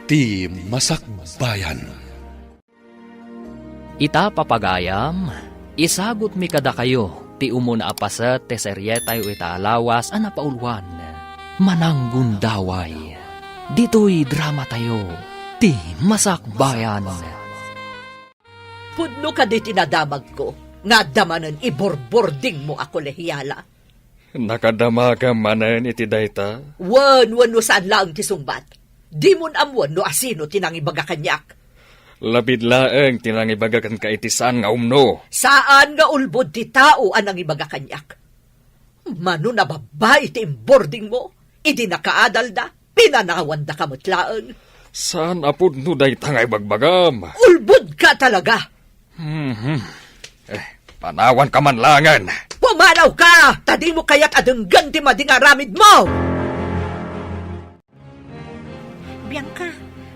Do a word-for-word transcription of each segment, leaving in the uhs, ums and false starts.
Ti Masakbayan. Ita, papagayam, isagutmi kadakayo ti umuna a paset ti serietayo ita a lawas a napauluan, Mananggundaway. Ditoy dramatayo, Ti Masakbayan. Pudno kadi ti nadamagko nga adda manen iborbordingmo a kolehiala? Nakadamagam manen iti dayta? Wen, wenno saan laeng ti sungbat. Dimon ammoen no asino ti nangibaga kaniak. Labid laeng ti nangibaga kenka iti saan nga umno. Saan nga ulbod ti tao a nangibaga kaniak. Mano a babbai ti imbordingmo, idi nakaadalda, pinanawandaka met laeng. Saan a pudno dayta nga ibagbagam. Ulbodka talaga! Mhm. Eh, panawanka man laengen. Pumanawka! Ta dimo kayat a denggen ti madi nga aramidmo! Bianca,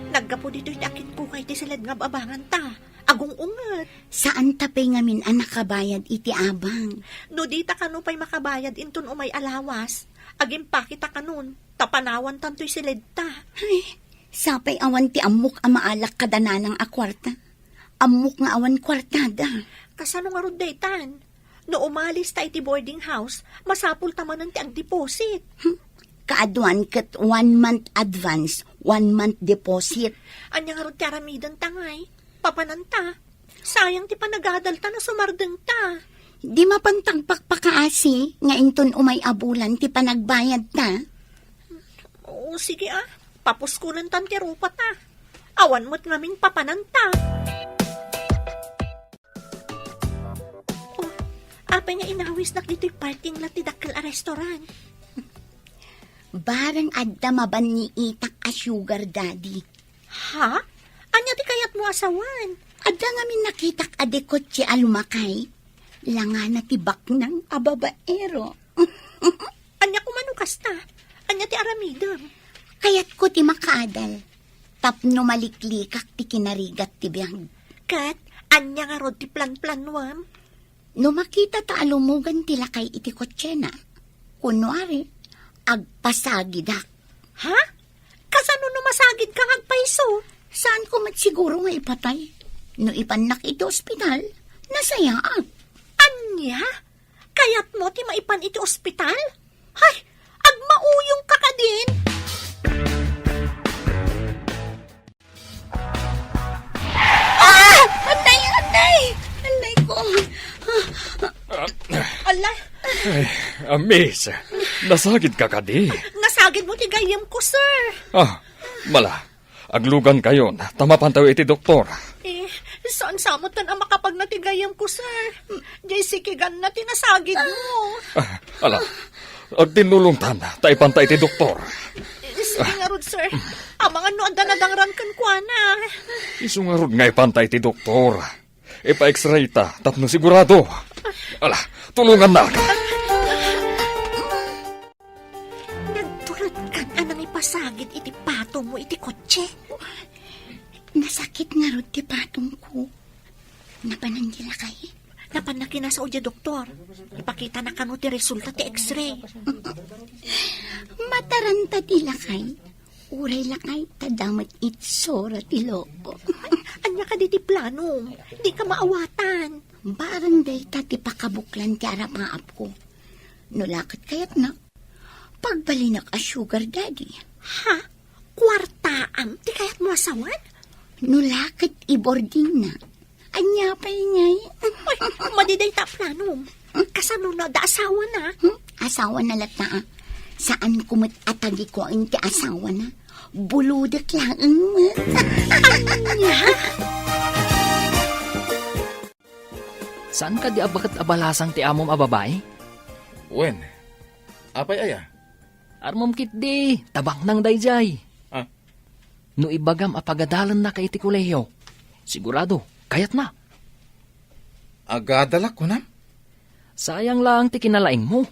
naggapu ditoy ti akitkukay ti siled nga ababanganta. Agung-unget. Saanta pay ngamin a nakabayad iti abang. No dita kano pay makabayad inton umay a lawas, agimpakita kanon, ta panawantan toy siledta. Ay, sapay awan ti ammok a maalak kada nanang a kuarta. Ammok nga awan kuartada. Kasano ngarud daytan? No umalis ta iti boarding house, masapul ta manen ti agdeposit. Hmm. Kaaduan ket one month advance, one month deposit. Ania ngarud ti aramidenta ngay? Papananta. Sayang ti panagadalta no sumardengta. Di mapan tagpakpakaasi nga inton umay a bulan ti panagbayadta. O, sige a. Papuskulentan ti rupata. Awan met ngamin papananta. Oh, apay nga inawisnak ditoy parking lot ti dakkel a restaurant? Bareng adda mabanniitak a sugar daddy. Ha? Ania ti kayatmo a sawen? Adda ngamin nakitak a dekotse a lumakay. Langana ti baknang a babaero. Ania koma no kasta? Ania ti aramidem? Kayatko ti makaadal. Tapno maliklikak ti kinarigat ti biag. Ket ania ngarud ti planplanuem? No makita ta a lumugan ti lakay iti kotsena, kunwari, agpasagidak. Ha? Kasano no masagidka nga agpayso? Saanko met siguro nga ipatay. No ipannak iti ospital, nasayaat. Ania? Kayatmo ti maipan iti ospital? Hay, agmauyongka kadin? Ah! Anay, anay! Anay ko! Ala! Ay, ah, miss, nasagidka kadi? Nasagidmo ti gayyemko, sir. Ah, mala, aglugankayon, ta mapantayo iti doktor. Eh, saan sa met a makapagna ti gayyemko, sir? Jay sikiganna ti nasagidmo. Ah, ala, agtinnulongtan, ta ipanta iti doktor. Eh, sige ngarud, sir. Amangan no adda nadangran kenkuana. Isu ngarud nga ipanta iti doktor. Ipa-X-ray ta tapno sigurado. Ala, tulongannak. Nagturotkan a nangipasagid iti patongmo iti kotse. Nasakit ngarud ti patongko. Napanan ti lakay? Napanna kinasao diay doktor. Ipakitana kano ti resulta ti X-ray. Mataranta ti lakay. Uray lakay, ta adda met itsura ti loko. Ania kadi ti planom? Dika maawatan. Bareng dayta ti pakabuklan ti arapaapko. No la ket kayatnak, pagbalinak a sugar daddy. Ha? Kuartaam ti kayatmo a sawen? No la ket i-boardingna. Ania pay ngay? Ay, madi dayta a planom. Kasano no adda asawana? Hmm? Asawana latta, ah. Saanko met a tagikuen ti asawana. Bulodek laeng met. Ania? Saan kadi a baket a balasang ti amom a babai? Wen, apay aya? Armom ketdi, ta baknang daydiay. Ah. No ibagam a pagadalennaka iti kolehio, sigurado, kayatna. Agadalak, kunam? Sayang laeng ti kinalaingmo.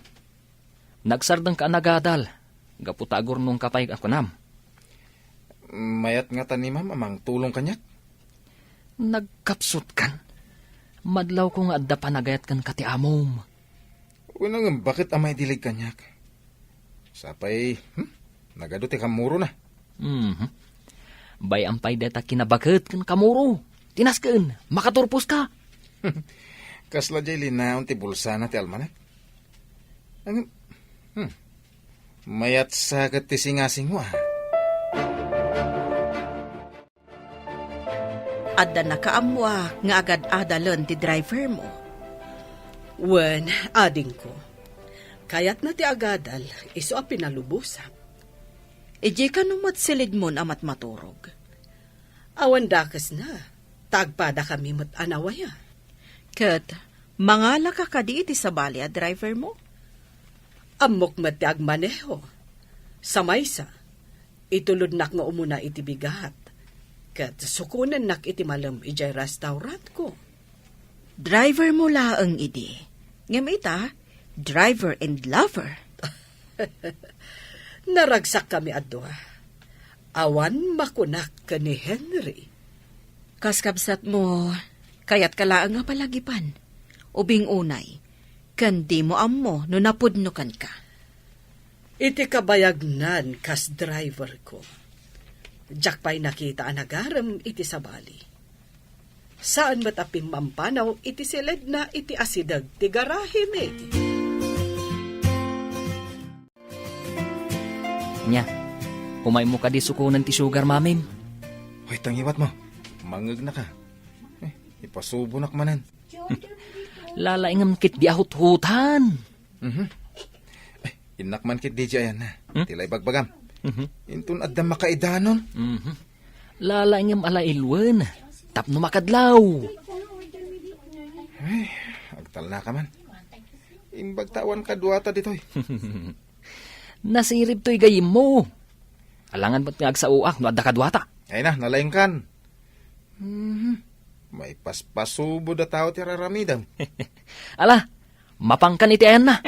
Nagsardengka a nagadal, gapu ta agurnongka pay a kunam. Mayat ngata ni Ma'am a mangtulong kaniak? Nagkapsutkan. Madlawko nga adda panagayat kenka ti amom. Wen, ngem baket a maidilig kaniak? Sapay, hmm? Nagadu ti kammurona. Mhm. Bay-am pay dayta kinabaket ken kamuro. Tinasken, makaturposka. Kasla jay linaon ti bulsana ti almanak. Ang, hmm. Mayat sa ket ti singasing mo, ah. Adda nakaammoak nga agad-adalen ti driver mo. Wen, adingko. Kayatna ti agadal, isu a pinalubosak. Idiay kano met silidmon a matmaturog. Awan dakesna, ta agpadakami met a nawaya. Ket mangalaka kadi iti sabali a driver mo? Ammok met ti agmaneho. Sa maysa, itulodnak nga umuna iti bigat, ket sukonennak iti malem idiay restaurantko. Driver mo laeng idi. Ngem ita, driver and lover. Naragsakkami a dua. Awan makunak ken ni Henry. Kas kabsatmo, kayatka laeng a palagipan. Ubing unay, ken dimo ammo no napudno kenka. Iti kabayagnan kas driverko, diak pay nakita a nagarem iti sabali. Saan met a pimmampanaw iti siledna iti asideg ti garahemi. Nia, umaymo kadi sukonen ti sugar mamim? Hoy, tangiwat mo. Mangegnaka. Eh, ipasubonak manen. Lalaingem ketdi a huthutan. Mhm. Eh, innak man ketdi diay ayanna. Hmm? Ti la ibagbagam. Mhm. Inton adda makaidanon. Mhm. Lalaingem a la ilwen. Tapno makadlaw. Ay, agtalnaka man. Imbag ta awan kaduata ditoy. Nasirib toy gayyemmo. Alangan met nga agsaoak no adda kaduata. Ay na, nalaingkan. Mhm. Maipaspasubo da tao ti raramidem. Ala, mapangkan iti ayanna.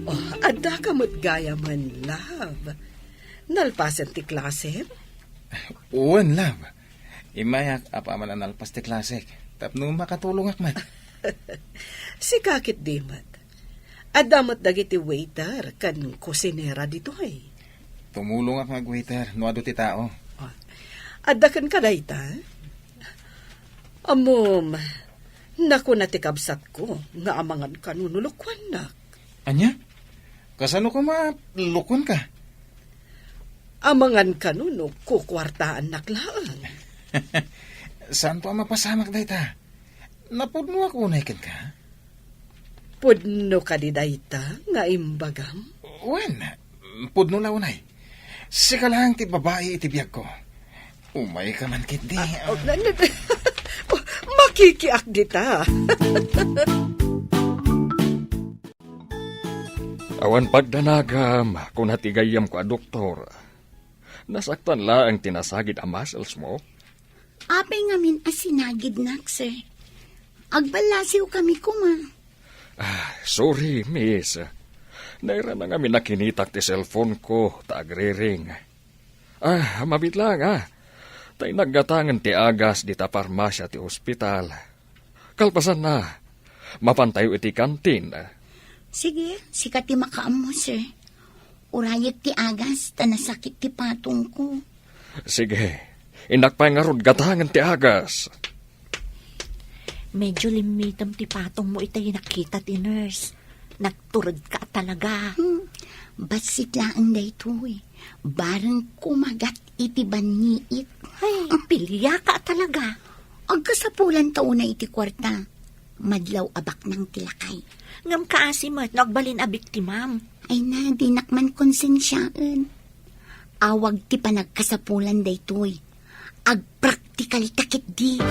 Oh, adda ka met gayamen, love. Nalpasen ti klasem? Wen, love. Immayak apaman a nalpas ti klasek. Tapno makatulongak met. Sika ketdi met. Adda met dagiti waiter ken kusinera ditoy. Tumulongak nga agwaiter no adu ti tao. Ah, adda kenka dayta? Ammom, nakuna ti kabsatko nga amangan kano no lokuannak. Ania? Kasano koma lokuanka? Amangan kano no kukuartaannak laeng. Saanto a mapasamak dayta? Napudnoak unay kenka? Pudno kadi dayta nga imbagam? Wen, pudno la unay. Sika laeng ti babai iti biagko. Umayka man ketdi. Ah, oh, na, na, oh, makikiak dita. Awan pagdanagam, kuna ti gayyemko a doktor. Nasaktan laeng ti nasagid a muscles mo. Apay ngamin a sinagidnak, sir? Agballasiw kami koma. Ah, sorry, miss. Nairana ngamin a kinitak ti cellphone ko ta agriring. Ah, mabiit lang, ah. Ta innak gatangen ti agas dita parmasia ti ospital. Kalpasanna, mapantayo iti kantin. Sige, sika ti makaammo, sir. Urayek ti agas, ta nasakit ti patongko. Sige, innak pay ngarud gatangen ti agas. Medyo limmitem ti patongmo itay nakita ti nurse. Nagturedka talaga. Hmm, bassit laeng daytoy. Bareng kumagat iti banniit. Ay, piliaka talaga. Agkasapulan ta unay iti kuarta. Madlaw a baknang ti lakay. Ngem kaasi met no agbalin a biktimam. Ay na, dinak man konsensiaen. Awag ti panagkasapulan daytoy. Agpraktikal ta ketdi.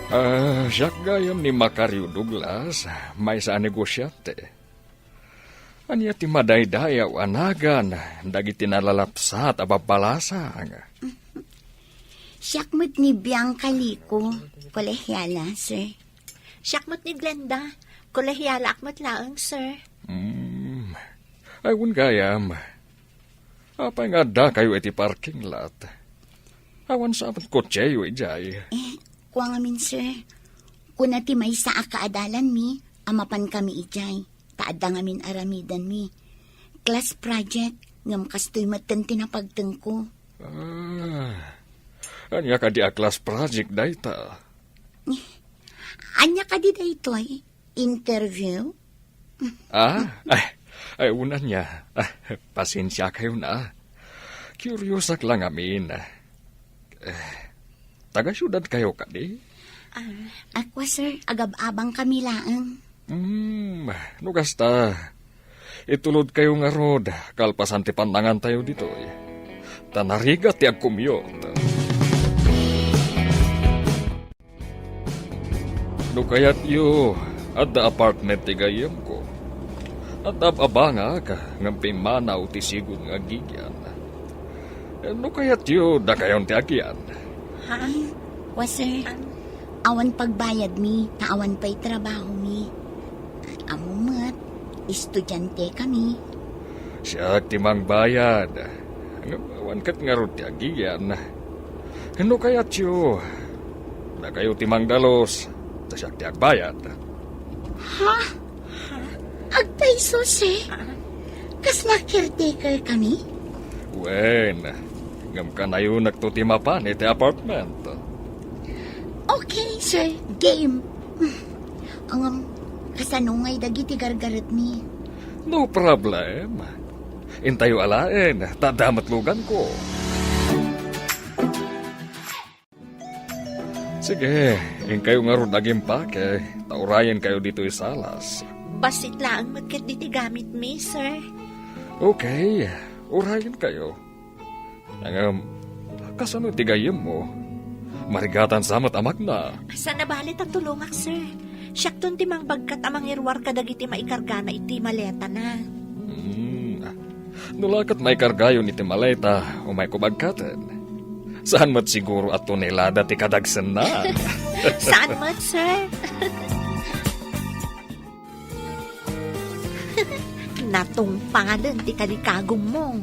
Ah, siak gayam ni Macario Douglas, maysa a negosiante. Ania ti madaydayaw a nagan dagiti nalalapsat a babbalasang? Siak met ni Bianca Lico, kolehiala, sir. Siak met ni Glenda, kolehialaak met laeng, sir. Hmm. Ay, wen gayam. Apay nga addakayo iti parking lot? Awan sa met kotseo idiay. Eh, kua ngamin, sir. Kuna ti maysa a kaadalanmi a mapan kami idiay. ta adda ngamin aramidenmi. Class project, ngem kastoy metten ti napagtengko. Ah, ania kadi a class project dayta? Ania kadi daytoy? Interview? Ah, ay, ay, wen ania. Ah, pasensiakayon a. Kuriosak la ngamin. Eh, taga-siudadkayo kadi? Ah, kua, sir, agab-abangkami laeng. Hmm, no kasta, itulodkayo ngarud kalpasan ti pannangantayo ditoy. Ta narigat ti agcommute. No kayatyo, adda apartment ti gayyemko. Adda ab-abangak, ngem pimmanaw ti sigud nga agigian. No kayatyo, dakayon ti agian. Ha? Wa, sir. Awan pagbayadmi, ta awan pay trabahomi. Ammo met, estudiantekami. Siak ti mangbayad. Ngem awan ket ngarud ti agian. No kayatyo, dakayo ti mangdalus, ta siak ti agbayad. Ha? Agpayso, sir? Kasla caretaker kami? Wen, ngem kanayonakto ti mapan iti apartment. Okay, sir. Game. Ngem, kasano ngay dagiti gargaretmi? No problem. Intayo alaen, ta adda met luganko. Sige, inkayo ngarud agimpake, ta urayenkayo ditoy salas. Bassit laeng met ketdi ti gamitmi, sir. Okay, urayenkayo. Ngem, kasano ti gayyemmo? Marigatan sa met a magna. Saan a bale ta tulongak, sir. Siakton ti mangbagkat a mangiruar kadagiti maikargana iti maletana. Hmm. No la ket maikargayon iti maleta, umayko bagkaten. Saan met siguro a tonelada ti kadagsenna. Saan met, sir? Natungpalen ti kalikagummo.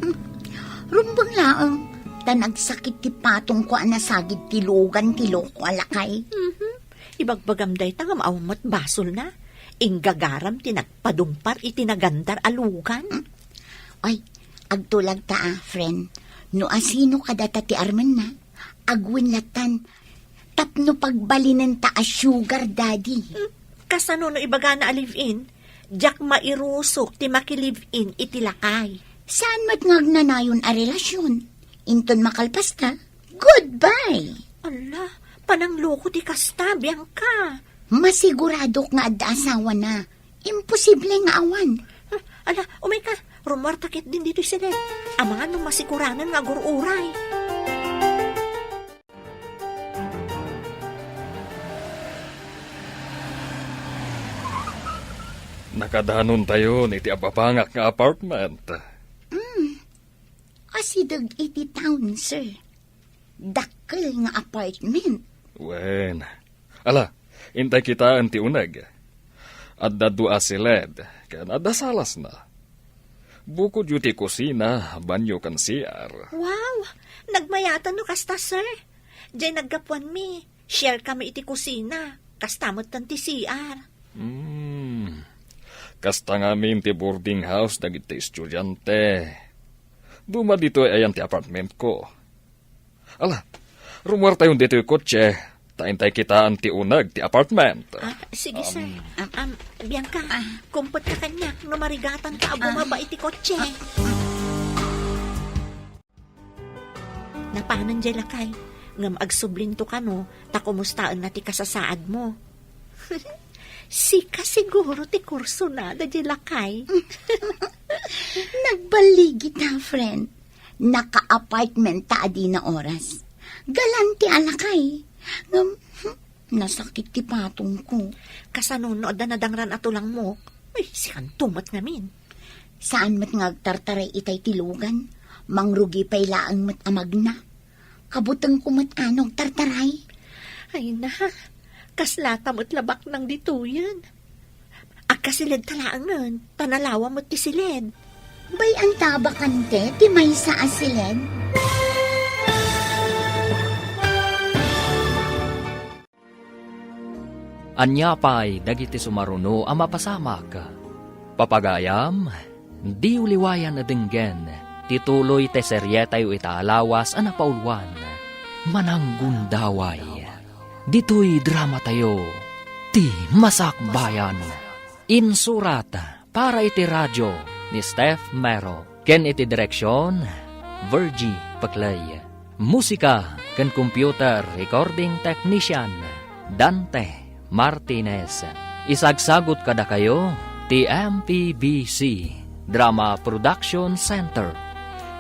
Rumbeng laeng, ta nagsakit ti patongko a nasagid ti lugan ti loko a lakay. Mhm. Ibagbagam dayta ngem awan met basolna. Inggagaram ti nagpadumpar iti nagandar a lugan. Ay, agtulagta a, friend. No asino kadata ti armenna, agwen lattan tapno pagbalinenta a sugar daddy. Hmm, kasano no ibagana a live-in? Diak mairusok ti maki-live-in iti lakay. Saan met nga agnanayon a relasyon? Inton makalpasta, goodbye! Ala, panangloko ti kasta, Bianca. Masiguradok nga adda asawana. Imposible nga awan. Ah, ala, umayka. Rummuarta ketdin ditoy siled. Amangan no masikuranen nga agur-uray. Nakadanontayon iti ababangak nga apartment. Mm. Asideg iti town, sir. Dakkel nga apartment. Wen. Ala, intay kitaen ti uneg. Adda dua a siled, ken adda salasna. Bukodyo ti kusina, banyo, ken C R. Wow! Nagmayatan no kasta, sir. Diay naggapuanmi, share kami iti kusina. Kasta metten ti C R. Hmm. Kasta ngamin ti boarding house dagiti estudiante. Duma ditoy ayan ti apartmentko. Ala, rummuartayon ditoy kotse, ta intay kitaen ti uneg ti apartment. Ah, sige, sir. Um, Am, Bianca, kumpetka kaniak no marigatanta a bumaba iti kotse. Napanen diay lakay, ngem agsublinto kano ta kumustaenna ti kasasaadmo. Sika siguro ti kursonada diay lakay. Nagballigita, friend. Naka-apartment ta adina oras. Galante a lakay. Ngem, hmm, nasakit ti patongko. Kasano no adda nadangran a tulangmok? Ay, sikanto met ngamin. Saan met nga agtartaray itay ti lugan? Mangrugi pay laeng met a magna. Kabutengko met a no agtartaray. Ay na, kaslata met la baknang ditoyen. Agkasiled ta laengen, ta nalawa met ti siled. Bay-anta a bakante ti maysa a siled? Ania pay dagiti sumaruno a mapasamak? Papagayam, diyo liwayan a denggen ti tuloy ti serietayo ita a lawas a napauluan, Mananggundaway. Ditoy dramatayo, Ti Masakbayan. Insurat para iti radio ni Steph Mero ken iti direksion, Virgie Peclay. Musika ken computer recording technician, Dante Martinez. Isagsagut kadakayo ti M P B C Drama Production Center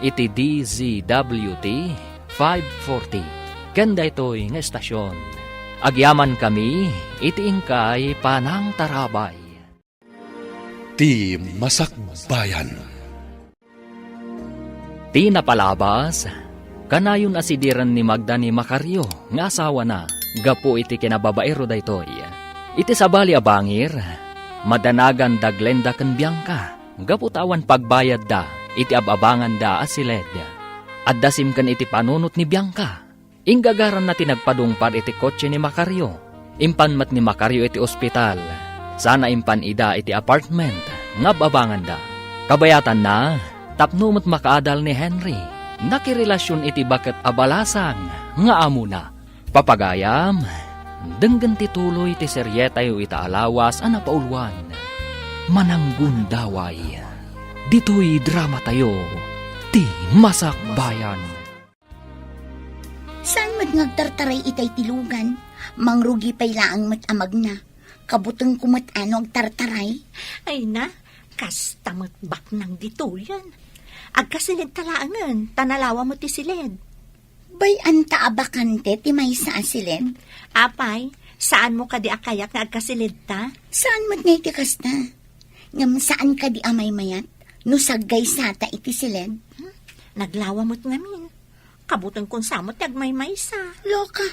iti D Z W T five forty ken daytoy nga estasion. Agyamankami iti inkay panangtarabay. Ti Masakbayan. Ti napalabas, kanayon a sidiren ni Magda ni Macario nga asawana gapu iti kinababaero daytoy. Iti sabali a bangir, madanaganda Glenda ken Bianca gapu ta awan pagbayadda iti ab-abanganda a siled. Adda simken iti panunot ni Bianca. Inggagaranna ti nagpadungpar iti kotse ni Macario. Impan met ni Macario iti ospital, sana impan ida iti apartment nga ab-abanganda. Kabayatanna, tapno met makaadal ni Henry, nakirelasion iti baket a balasang nga amona. Papagayam, denggen ti tuloy ti serietayo ita a lawas a napauluan, Mananggundaway. Ditoy dramatayo, Ti Masakbayan. Saan met nga agtartaray itay ti lugan? Mangrugi pay laeng met a magna. Kabutengko met a no agtartaray. Ay na, kasta met baknang ditoyen. Agkasiled ta laengen, ta nalawa met ti siled. Bay-an ta a bakante ti maysa a siled? Apay, saanmo kadi a kayat nga agkasiled ta? Saan met nga iti kasta? Ngem saan kadi a maymayat no saggaysa ta iti siled? Hmm, naglawa met ngamin. Kabutengkon sa met ti agmaymaysa. Loka,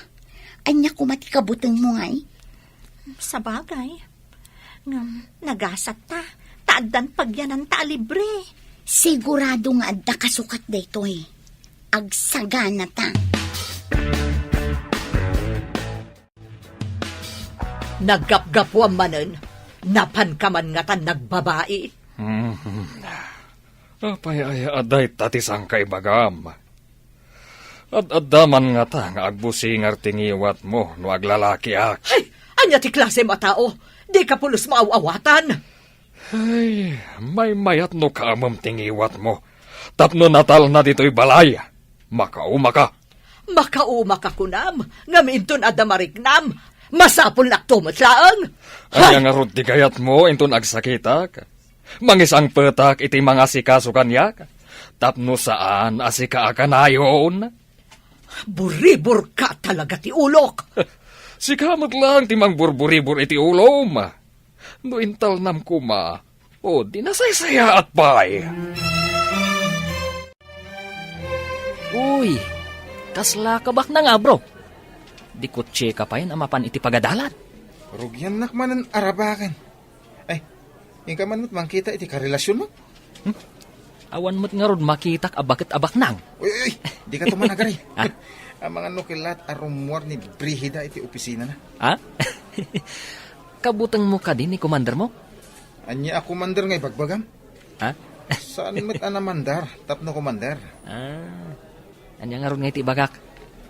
ania koma ti kabutengmo ngay? Sabagay. Ngem nagasat ta, ta addan pagyananta a libre. Sigurado nga adda kasukat daytoy. Agsagana ta. Naggapgapuam manen, napanka man ngatan nagbabai. Hmm. Apay aya a dayta ti sangkaibagam? Ad-adda man ngata nga agbusingar ti ngiwatmo no aglalakiak. Ay, ania ti klasem a tao? Dika pulos maaw-awatan. Ay, maymayat no kaamem ti ngiwatmo tapno natalna ditoy balay. Makaumaka. Makaumaka kunam, ngem inton adda mariknam, masapullakto met laeng. Ania ngarud ti kayatmo inton agsakitak? Mangisangpetak iti mangasikaso kaniak, tapno saan a sika a kanayon? Buriburka talaga ti ulok. Sika met laeng ti mangburburibur iti ulom. No intalnam koma, o di nasaysayaat pay. Uy, kasla kabaknang, bro. Di kotseka pay a mapan iti pagadalan. Rugiannak manen arabaken. Ay, inka man met mangkita iti karelasionmo? Hmm? Awan met ngarud makitak a baket a baknang. Uy, uy, uy, dika tumanagari. Ha? Amangan no kellat a rummuar ni Brigida iti opisinana. Ha? Kabutengmo kadi ni komandermo? Ania a komander nga ibagbagam? Ha? Saan met a namandar tapno komander? Ah. Ania ngarud nga iti ibagak?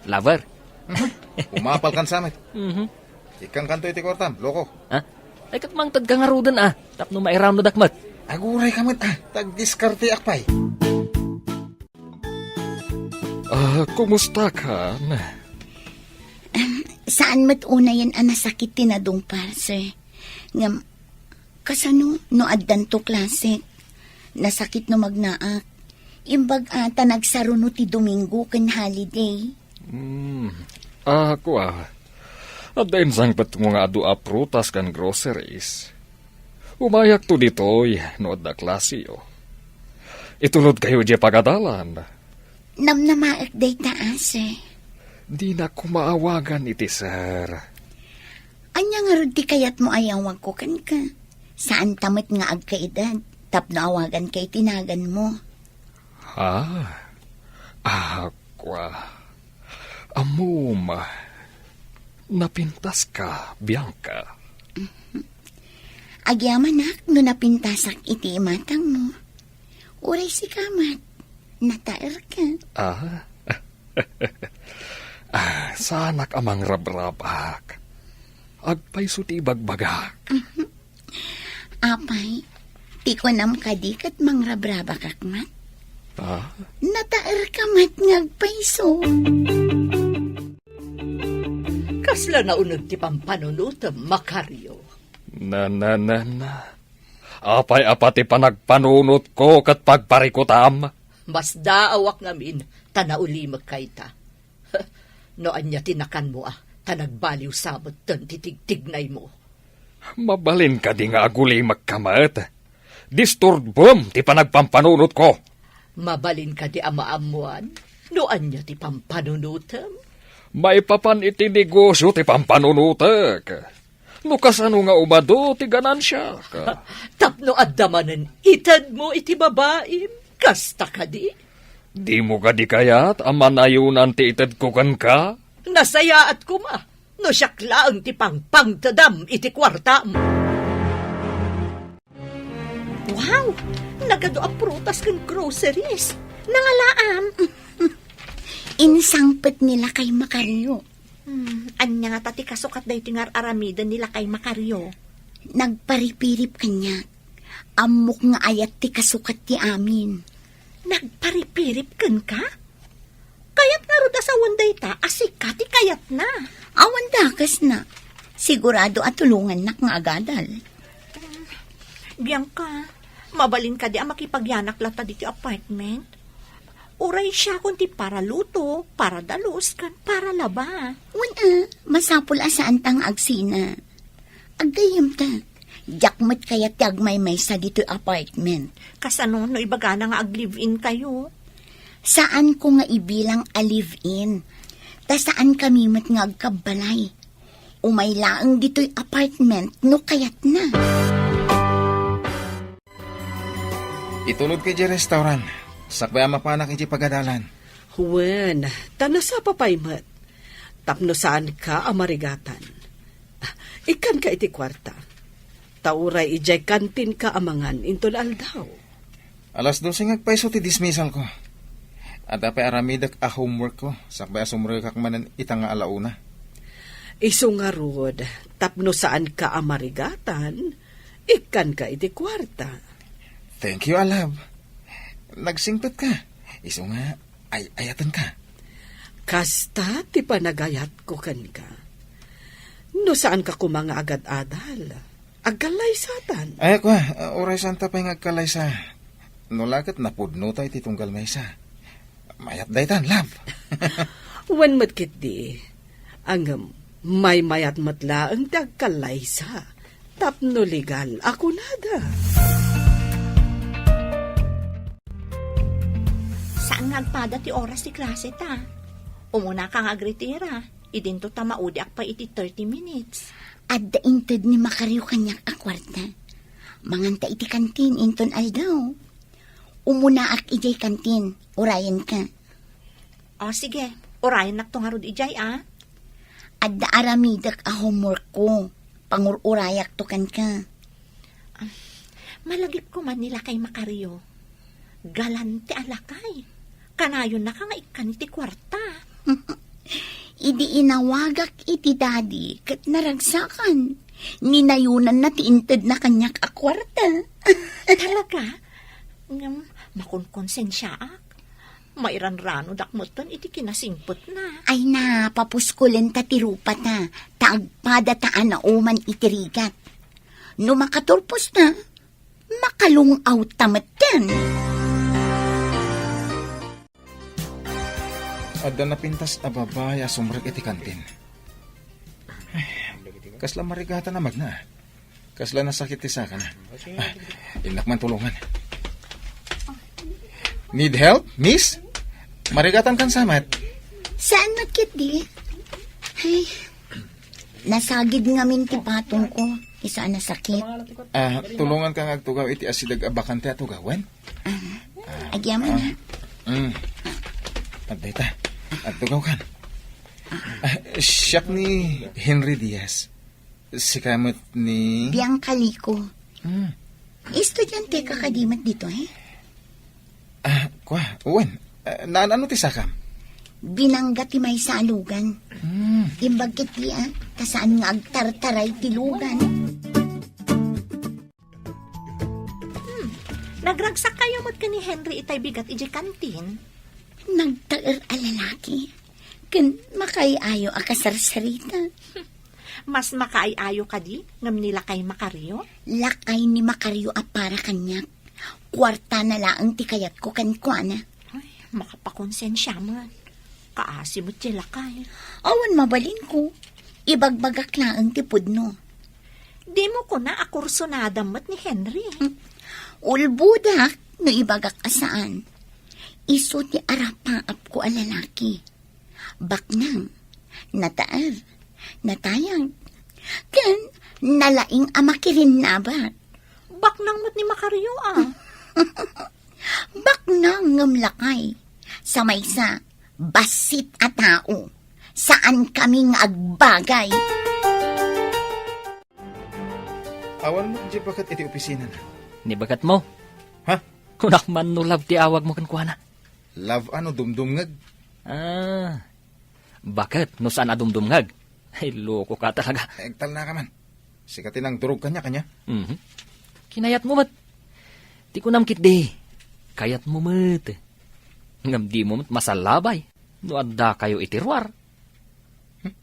Lover? Mhm. Umapalkan sa met. Mhm. Ikkankanto iti kuartam, loko. Ha? Ay, ket mangtedka ngaruden a, tapno mairamnodak met. Agurayka met a, ta agdiskarteak pay. Ah, kumusta kan? Em, saan met unayen a nasakit ti nadungpar, sir. Ngem, kasano no addanto klase? Nasakit no magnaak. Imbag a ta nagsaruno ti Domingo ken holiday. Hmm. Ah, kua. Adda insangpetmo nga adu a prutas ken groceries. Umayakto ditoy no adda klaseyo. Itulodkayo diay pagadalan. Namnamaek dayta a, sir. Dinak koma awagan iti sir. Ania ngarud ti kayatmo a yawagko kenka? Saanta met nga agkaedad tapno awaganka iti naganmo. Ha? Ah, kua. Ammom, napintaska, Bianca. Agyamanak no napintasak iti imatangmo. Uray sika met, nataerka. Ah? Ah, saanak a mangrabrabak. Agpayso ti ibagbagak. Apay, ti kunam kadi ket mangrabrabakak met? Ah? Nataerka met nga agpayso. Kasla nauneg ti pampanunotem, Macario. Na, na, na, na. Apay a pati panagpanunotko ket pagparikutam? Masdaawak ngamin ta naulimekka ita. No ania ti nakanmo a, ta nagbaliw sa metten ti tigtignaymo. Mabalin kadi nga agulimekka met? Disturbem ti panagpampanunotko. Mabalin kadi a maammuan no ania ti pampanunotem? Maipapan iti negosio ti pampanunotek. No kasano nga umadu ti ganansiak? Tapno adda manen itedmo iti babaim, kasta kadi? Dimo kadi kayat a manayonan ti itedko kenka? Nasayaat koma no siak laeng ti pangpangtedam iti kuartam. Wow! Nagadu a prutas ken groceries. Nangalaam. Insangpet ni Lakay Macario. Hmm, ania ngata ti kasukat daytoy nga ar-aramiden ni Lakay Macario? Nagparipirip kaniak. Ammok nga ayat ti kasukat ti amin. Nagparipirip kenka? Kayat ngarud a sawen dayta a sika ti kayatna. Awan dakesna. Sigurado a tulongannak nga agadal. Bianca, mabalin kadi a makipagyanak latta ditoy apartment? Uray siakon ti paraluto, paradalus, ken paralaba. Wen a, masapul a saanta nga agsina. Aggayyemta, diak met kayat ti agmaymaysa ditoy apartment. Kasano no ibagana nga ag-live-in kayo? Saanko nga ibilang a live-in. Ta saankami met nga agkabbalay. Umay laeng ditoy apartment no kayatna. Itulodka idiay restaurant. Sakbay a mapanak idiay pagadalan. Wen, ta nasapa pay met. Tapno saanka a marigatan. Ah, ikkanka iti kuarta. Ta uray idiay kantinka a mangan inton aldaw. Alas dose nga agpayso ti dismissal ko. Adda pay aramidek a homework ko, sakbay a sumrekak manen ita nga alauna. Isu ngarud, tapno saanka a marigatan, ikkanka iti kuarta. Thank you, a love. Nagsingpet ka. Isu nga, ay-ayaten ka. Kasta ti panagayatko kenka. No saanka koma nga agad-adal, agkallaysatan. Ay, kua, uray santa pay nga agkallaysa. No la ket napudnota iti tunggal maysa. Mayat daytan, love. Wen met ketdi. Ngem, maymayat met laeng ti agkallaysa. Tapno legal a kunada. Saan nga agpada ti oras ti klase ta? Umunaka nga agritira. Idinto ta maudiak pay iti thirty minutes. Adda inted ni Macario kaniak a kuarta. Manganta iti kantin inton aldaw. Umunaak idiay kantin, urayenka. O, sige, urayennakto ngarud idiay, a. Adda aramidek a homework ko. Pangur-urayakto kenka. Ah, malagipko man ni Lakay Macario. Galante a lakay. Kanayonnaka nga ikkan iti kuarta. Idi inawagak iti daddy ket naragsakan, ninayonanna ti intedna kaniak a kuarta. Talaga? Ngem, makonkonsensiaak. Mairanranodak metten iti kinasingpetna. Ay na, papuskolenta ti rupata, ta agpadata a nauman iti rigat. No makaturposta, makalung-awta metten. Adda napintas a babai a sumrek iti kantin. Ay, kasla marigatan a magna. Kasla nasakit ti sakana. Ah, innak man tulongan. Need help, miss? Marigatan kan samat. Saan met ketdi? Ay, nasagid ngamin ti patong ko. Isu a nasakit. Ah, tulongan ka nga agtugaw iti asideg a bakante a tugawen? Ah, agyaman, ah. Mm. Adda ita. Agtugaw kan. Ah, siak ni Henry Diaz. Sika met ni Bianca Lico. Hmm. Estudiante ka kadi met ditoy? Ah, kua, wen. Ah, naan-ano ti sakam? Binangga ti maysa a lugan. Hmm. Imbag ket di, ah, ta saan nga agtartaray ti lugan. Hmm. Nagragsakkayo met ken ni Henry itay bigat idiay kantin? Nagtaer a lalaki. Ken makaay-ayo a kasarsarita. Mas makaay-ayo kadi ngem ni lakay Macario? Lakay ni Macario a para kaniak. Kuartana laeng ti kayatko kenkuana. Ay, makapakonsensia man. Kaasi met ti lakay. Awan mabalinko. Ibagbagak laeng ti pudno. Dimo kuna a kursunada met ni Henry? Hmm. Ulbodak no ibagak a saan. Isu ti arapaapko a lalaki. Baknang, nataer, natayag, ken nalaing a makirinnabak. Baknang met ni Macario, ah. Baknang ngem lakay. Sa maysa, bassit a tao. Saan kami nga agbagay. Awan met di baket iti opisinana. Ni baketmo? Ha? Kunak man no love ti awagmo kenkuana. Love a no dumdumngeg? Ah, baket no saan a dumdumngeg? Ay, loko ka talaga. Agtalna ka man. Sika ti nangdurog kaniak, ania? Mhm. Kinayatmo met. Ti kunam ketdi, kayatmo met. Ngem dimo met masallabay no addakayo iti ruar. Hmm?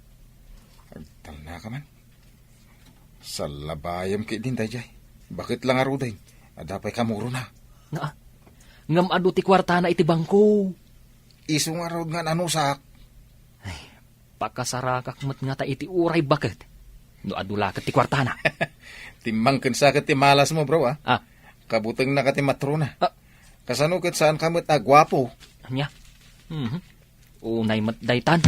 Agtalna ka man. Sallabayem ketdin daydiay. Baket la ngaruden, adda pay kamurona. Naa, ngem adu ti kuartana iti bangko. Isu ngarud nga nanusak. Ay, pakasarakak met ngata iti uray baket no adu la ket ti kuartana. Timmangken sa ket ti malasmo, bro, ah. Ah. Kabutengna ka ti matrona. Ah. Kasano ket saan ka met a guapo? Ania? Mhm. Unay met daytan.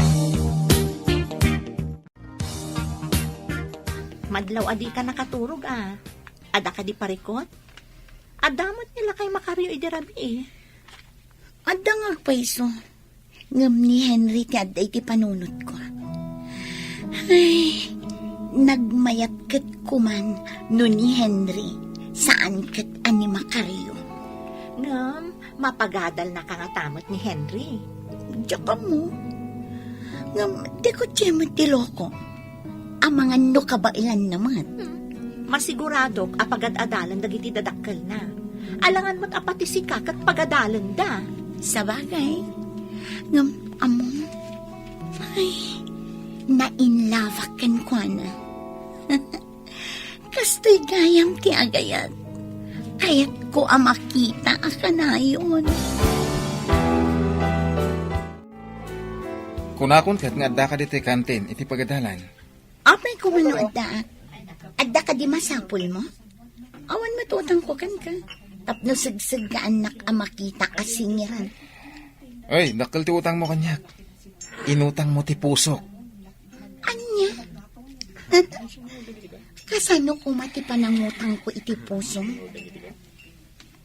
Madlaw a dika nakaturog, ah. Adda kadi parikut? Adda met ni lakay Macario idi rabii. Adda nga agpayso. Ngem ni Henry ti adda iti panunotko. Ay, nagmayat ket kuman no ni Henry, saan ket a ni Macario. Ngem, mapagadalnaka ngata met ni Henry. Diak ammo. Ngem, ti kutse met ti loko. Amangan no kabaelanna met. Hmm. Masiguradok a pagad-adalen dagiti dadakkelna. Alangan met a pati sika ket pagadalenda. Sabagay. Ngem, ammom, ay, nainlabak kenkuana. Kastoy gayam ti agayat. Kayatko a makita a kanayon. Kunakon ket nga addaka ditoy kantin iti pagadalan. Apay ko man no addaak? Adda kadi masapulmo? Awan met utangko kenka. Tapno segseggaannak a makita a singiran. Ay, dakkel ti utangmo kaniak. Inutangmo ti pusok. Ania? Kasano koma ti panangutangko iti pusom?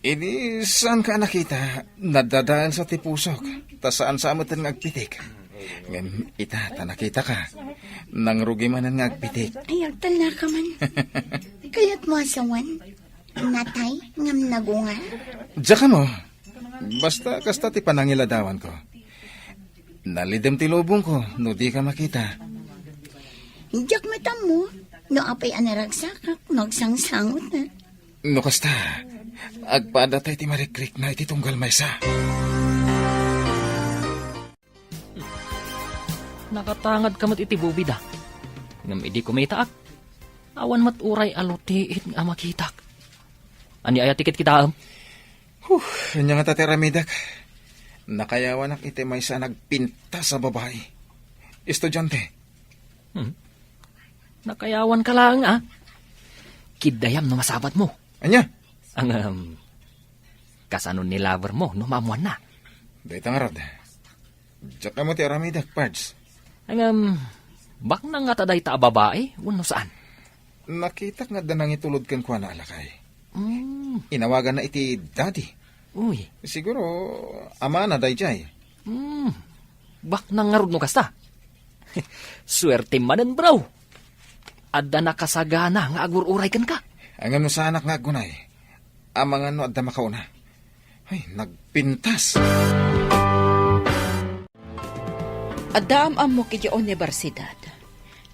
Idi saanka a nakita, nadadaelsa ti pusok, ta saan sa a metten nga agpitik. Ngem ita, ta nakitaka, nangrugi manen nga agpitik. Ay, agtalnaka man. Kayatmo a sawen? Natay ngem nagungar? Diak ammo. Basta kasta ti panangiladawanko. Nalidem ti lubongko no dika makita. Diak met ammo no apay a naragsakak no agsangsangot. No kasta, agpada tay ti marikrikna iti tunggal maysa. Nakatangadka met iti bubida. Ngem idi kumitaak, awan met uray a lutiit nga makitak. Ania aya ti kitkitaem? Huh, ania ngata ti aramidek? Nakayawanak iti maysa a nagpintas a babai. Estudiante. Hmm. Nakayawanka laeng, a? Kiddayam no masabatmo. Ania? Ngem, kasano ni lovermo no maammoanna? Dayta ngarud. Diak ammo ti aramidek, Pards. Ngem, baknang ngata dayta a babai, wenno saan? Nakitak nga adda nangitulod kenkuana a lakay. Mm. Inawaganna iti daddy. Uy. Siguro, amana daydiay. Mm. Baknang ngarud no kasta. Suerte manen, bro. Adda nakasagana nga agur-uray kenka. Ngem no saanak nga aggunay, amangan no adda makauna. Ay, nagpintas. Adda am-ammok iti universidad.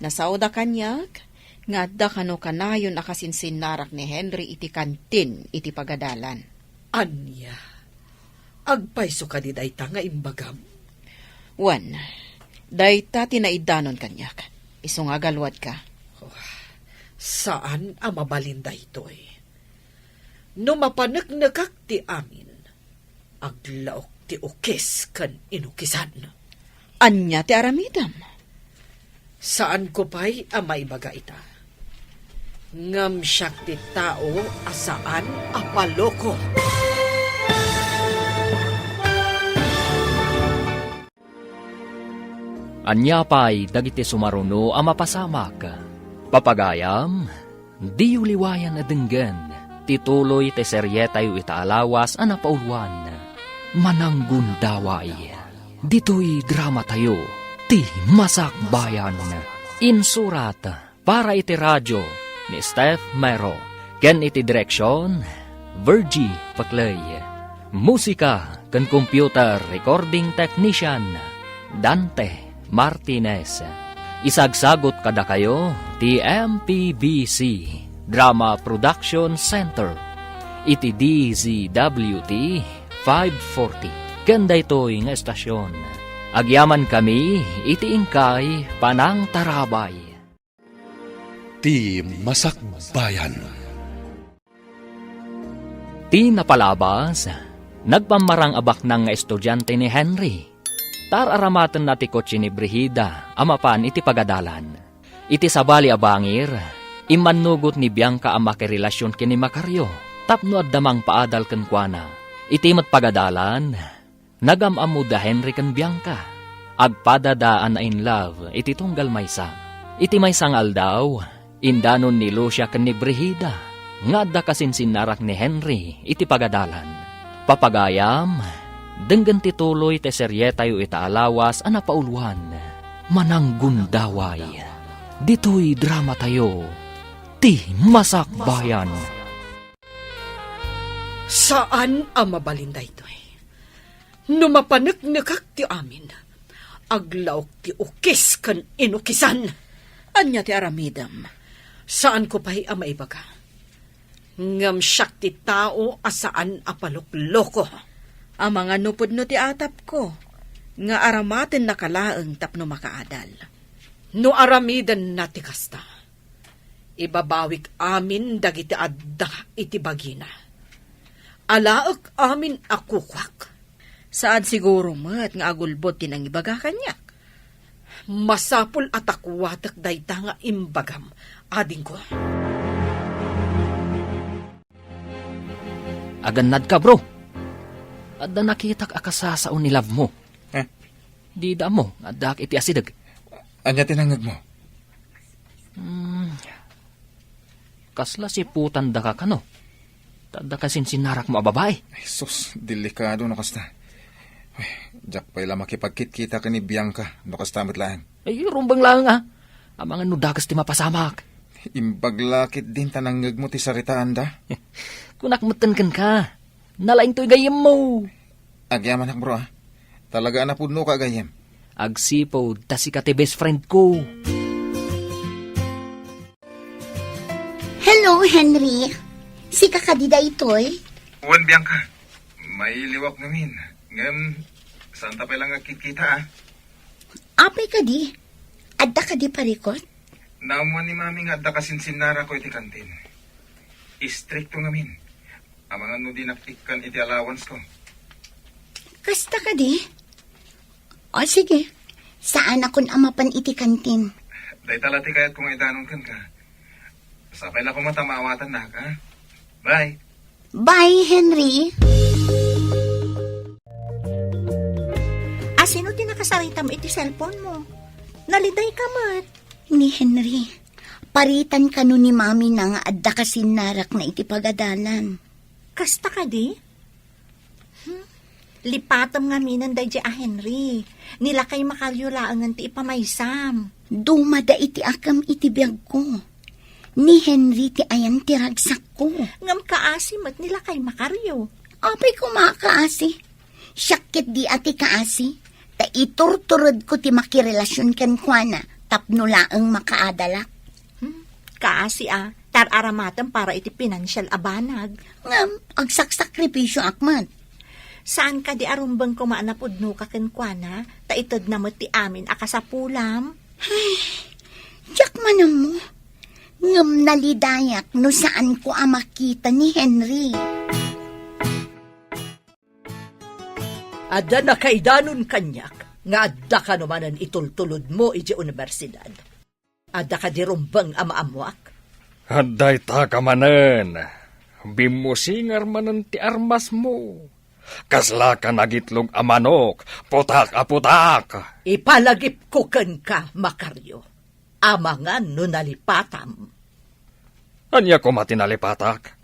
Nasaoda kaniak nga adda kano kanayon a kasinsinnarak ni Henry iti kantin iti pagadalan. Ania? Agpayso kadi dayta nga imbagam? Wen, dayta ti naidanon kaniak. Isu nga agaluadka. Oh, saan a mabalin daytoy. No mapaneknekak ti amin, aglaok ti ukis ken inukisan. Ania ti aramidem? Saanko pay a maibaga ita. Ngem siak ti tao a saan a paloko. Ania pay dagiti sumaruno a mapasamak? Papagayam, diyo liwayan a denggen ti tuloy ti serietayo ita a lawas a napauluan, Mananggundaway. Ditoy dramatayo, ti Masakbayan. Insurat para iti radio ni Steph Mero, ken iti direksion, Virgie Paclay. Musika ken computer recording technician, Dante Martinez. Isagsagut kadakayo ti M P B C Drama Production Center iti D Z W T five forty. Ken daytoy nga estasion, agyamankami iti inkay panangtarabay. Ti Masakbayan. Ti napalabas, nagpammarang a baknang nga estudiante ni Henry. Taar-aramatenna ti kotse ni Brigida a mapan iti pagadalan. Iti sabali a bangir, immannugot ni Bianca a makirelasion ken ni Macario tapno adda mangpaadal kenkuana. Iti met pagadalan, nagam-ammo da Henry ken Bianca. Agpadada a na-in love iti tunggal maysa. Iti maysa nga aldaw, indanon ni Lucia ken ni Brigida nga adda kasinsinnarak ni Henry iti pagadalan. Papagayam, denggen ti tuloy ti serietayo ita a lawas a napauluan, Mananggundaway. Ditoy dramatayo, ti Masakbayan. Saan a mabalin daytoy. No mapaneknekak ti amin, aglaok ti ukis ken inukisan. Ania ti aramidem? Saanko pay a maibaga. Ngem siak ti tao a saan a palokloko. Amangan no pudno ti atapko, nga aramatennaka laeng tapno makaadal. No aramidenna ti kasta, ibabawik amin dagiti adda iti bagina. Alaek amin a kukuak. Saan siguro met nga agulbod ti nangibaga kaniak. Masapul a takuatek dayta nga imbagam, adingko. Agannadka, bro. Adda nakitak a kasasao ni love mo. Eh? Dida ammo nga addaak iti asideg. Ania ti nangngegmo? Hmm. Kasla siputandaka kano? Ta adda kasinsinnarakmo a babai? Ay, sus, delikado no kasta. Ay, diak pay la makipagkitkita ken ni Bianca no kasta met laeng. Ay, rumbeng laeng a. Amangan no dakes ti mapasamak. Imbag la ketdin ta nangngegmo ti saritaanda. Kunak metten kenka. Nalaingtoy gayyemmo. Agyamanak, bro, a. Talaga a napudnoka a gayyem. Agsipud ta sika ti best friend ko. Hello, Henry. Sika kadi daytoy? Wen, Bianca. Mailiwak ngamin. Ngem, saanta pay la nga agkitkita, a. Apay kadi? Adda kadi parikut? Naammuan ni Mami nga adda kasinsinnarako iti kantin. Istrikto ngamin. Amangan no dinak ikkan iti allowance ko. Kasta kadi? O, sige. Saanakon a mapan iti kantin. Dayta la ti kayatko nga idanon kenka. Sapay la koma ta maawatannak, a? Bye. Bye, Henry. Asino ti nakasaritam iti cellphone mo? Nalidayka met. Ni Henry, paritan kano ni Mami na nga adda kasinnarakna iti pagadalan. Kasta kadi? Hmm? Lipatem ngaminen daydi a Henry. Ni lakay Macario laengen ti ipamaysam. Dumada iti akem iti biagko. Ni Henry ti ayan ti ragsakko. Ngem kaasi met ni lakay Macario. Apay koma a kaasi? Siak ketdi a ti kaasi. Ta iturturedko ti makirelasion kenkuana tapno laeng makaadalak. Hmm, kaasi a, tar-aramatem para iti pinansial a banag. Ngem, agsaksakripisioak met. Saan kadi a rumbeng koma a napudnoka kenkuana, ta itedna met ti amin a kasapulam? Ay, diak man ammo. Ngem nalidayak no saanko a makita ni Henry. Adda nakaidanon kaniak nga adda kano manen itultulodmo idiay universidad. Adda kadi rumbeng a maammoak? Adda ita ka manen. Bimmusingar manen ti armasmo. Kasla ka nagitlog a manok, putak a putak. Ipalagipko kenka, Macario. Amangan no nalipatam. Ania koma ti nalipatak?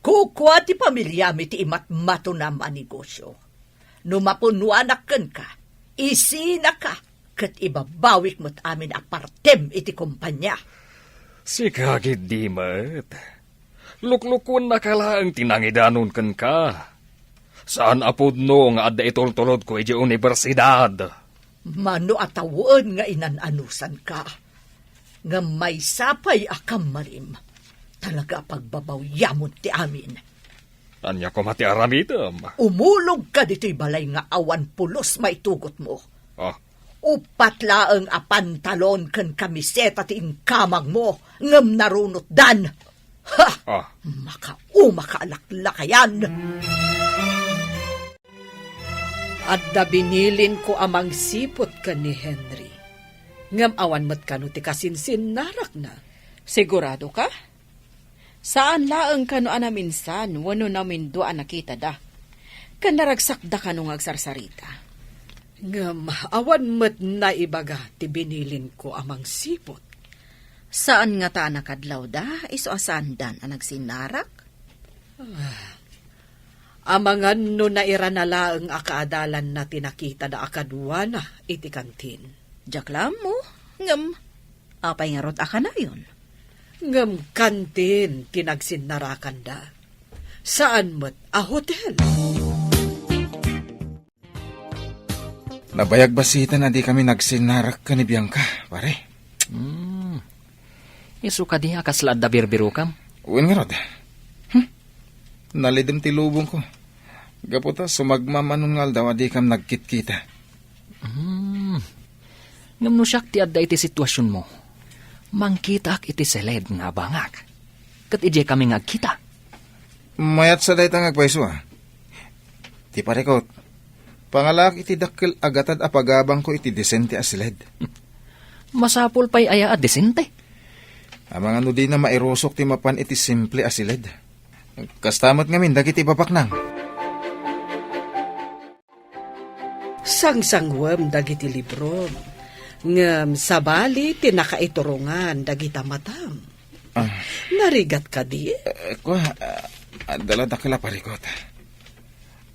Kukua ti pamiliam iti imatmatonam a negosio. No mapunnoanak kenka, isinaka ket ibabawik met amin a partem iti kompania. Sika ketdi met. Luklukuennaka laeng ti nangidanon kenka. Saan a pudno nga adda itultulodko idiay universidad. Mano a tawen nga inan-anusanka. Ngem maysa pay a kammalim, talaga a pagbabawyamon ti amin. Ania koma ti aramidem? Umulogka ditoy balay nga awan pulos maitugotmo. Ah. Uppat laeng a pantalon ken kamiseta ti inkamangmo, ngem narunotdan. Ha! Ah. Makaumaka a laklakayan! Adda binilinko a mangsiput ken ni Henry. Ngem awan met kano ti kasinsinnarakna. Sigurado ka? Saan laeng kano a naminsan wenno namindua a nakitada. Ken naragsakda kano nga agsarsarita. Ngem awan met naibaga ti binilinko a mangsiput. Saan ngata a nakadlawda, isu a saandan a nagsinnarak? Ah, amangan no nairana laeng a kaadalanna ti nakitada a kaduana iti kantin. Diak la ammo, ngem apay ngarud a kanayon? Ngem kantin ti nagsinarakanda. Saan met a hotel. Nabayag bassit a dikami nagsinnarak ken ni Bianca, pare. Hmm. Isu kadi a kasla adda birbirokam? Wen ngarud. Hmm. Nalidem ti lubongko. Gapu ta sumagmamano nga aldaw a dikam nagkitkita. Hmm. Ngem no siak ti adda iti situasionmo, mangkitaak iti siled nga abangak. Ket idiay kami nga agkita. Mayat sa dayta nga agpayso, a. Ti parikot, pangalaak iti dakkel a gatad a pagabangko iti disente a siled. Masapul pay aya a disente? Amangan no dina mairusok ti mapan iti simple a siled. Kasta met ngamin dagiti babaknang. Sangsanguem dagiti librom, ngem sabali ti nakaiturongan dagita matam. Ah. Narigat kadi? Eh, kua, ah, adda la dakkel a parikot.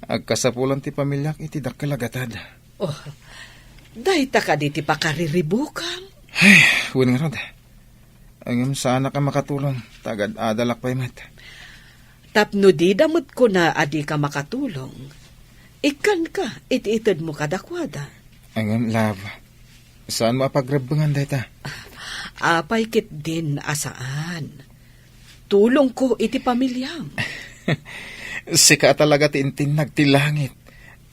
Agkasapulan ti pamiliak iti dakkel a gatad. Oh, dayta kadi ti pakariribukam? Ay, wen ngarud. Ngem saanak a makatulong, ta agad-adalak pay met. Tapno dida met kuna a dika makatulong, ikkanka iti itedmo kadakuada. Ngem, love, saanmo a pagrebbengan dayta? Apay ketdin a saan? Tulongko iti pamiliam. Sika a talaga ti intinnag ti langit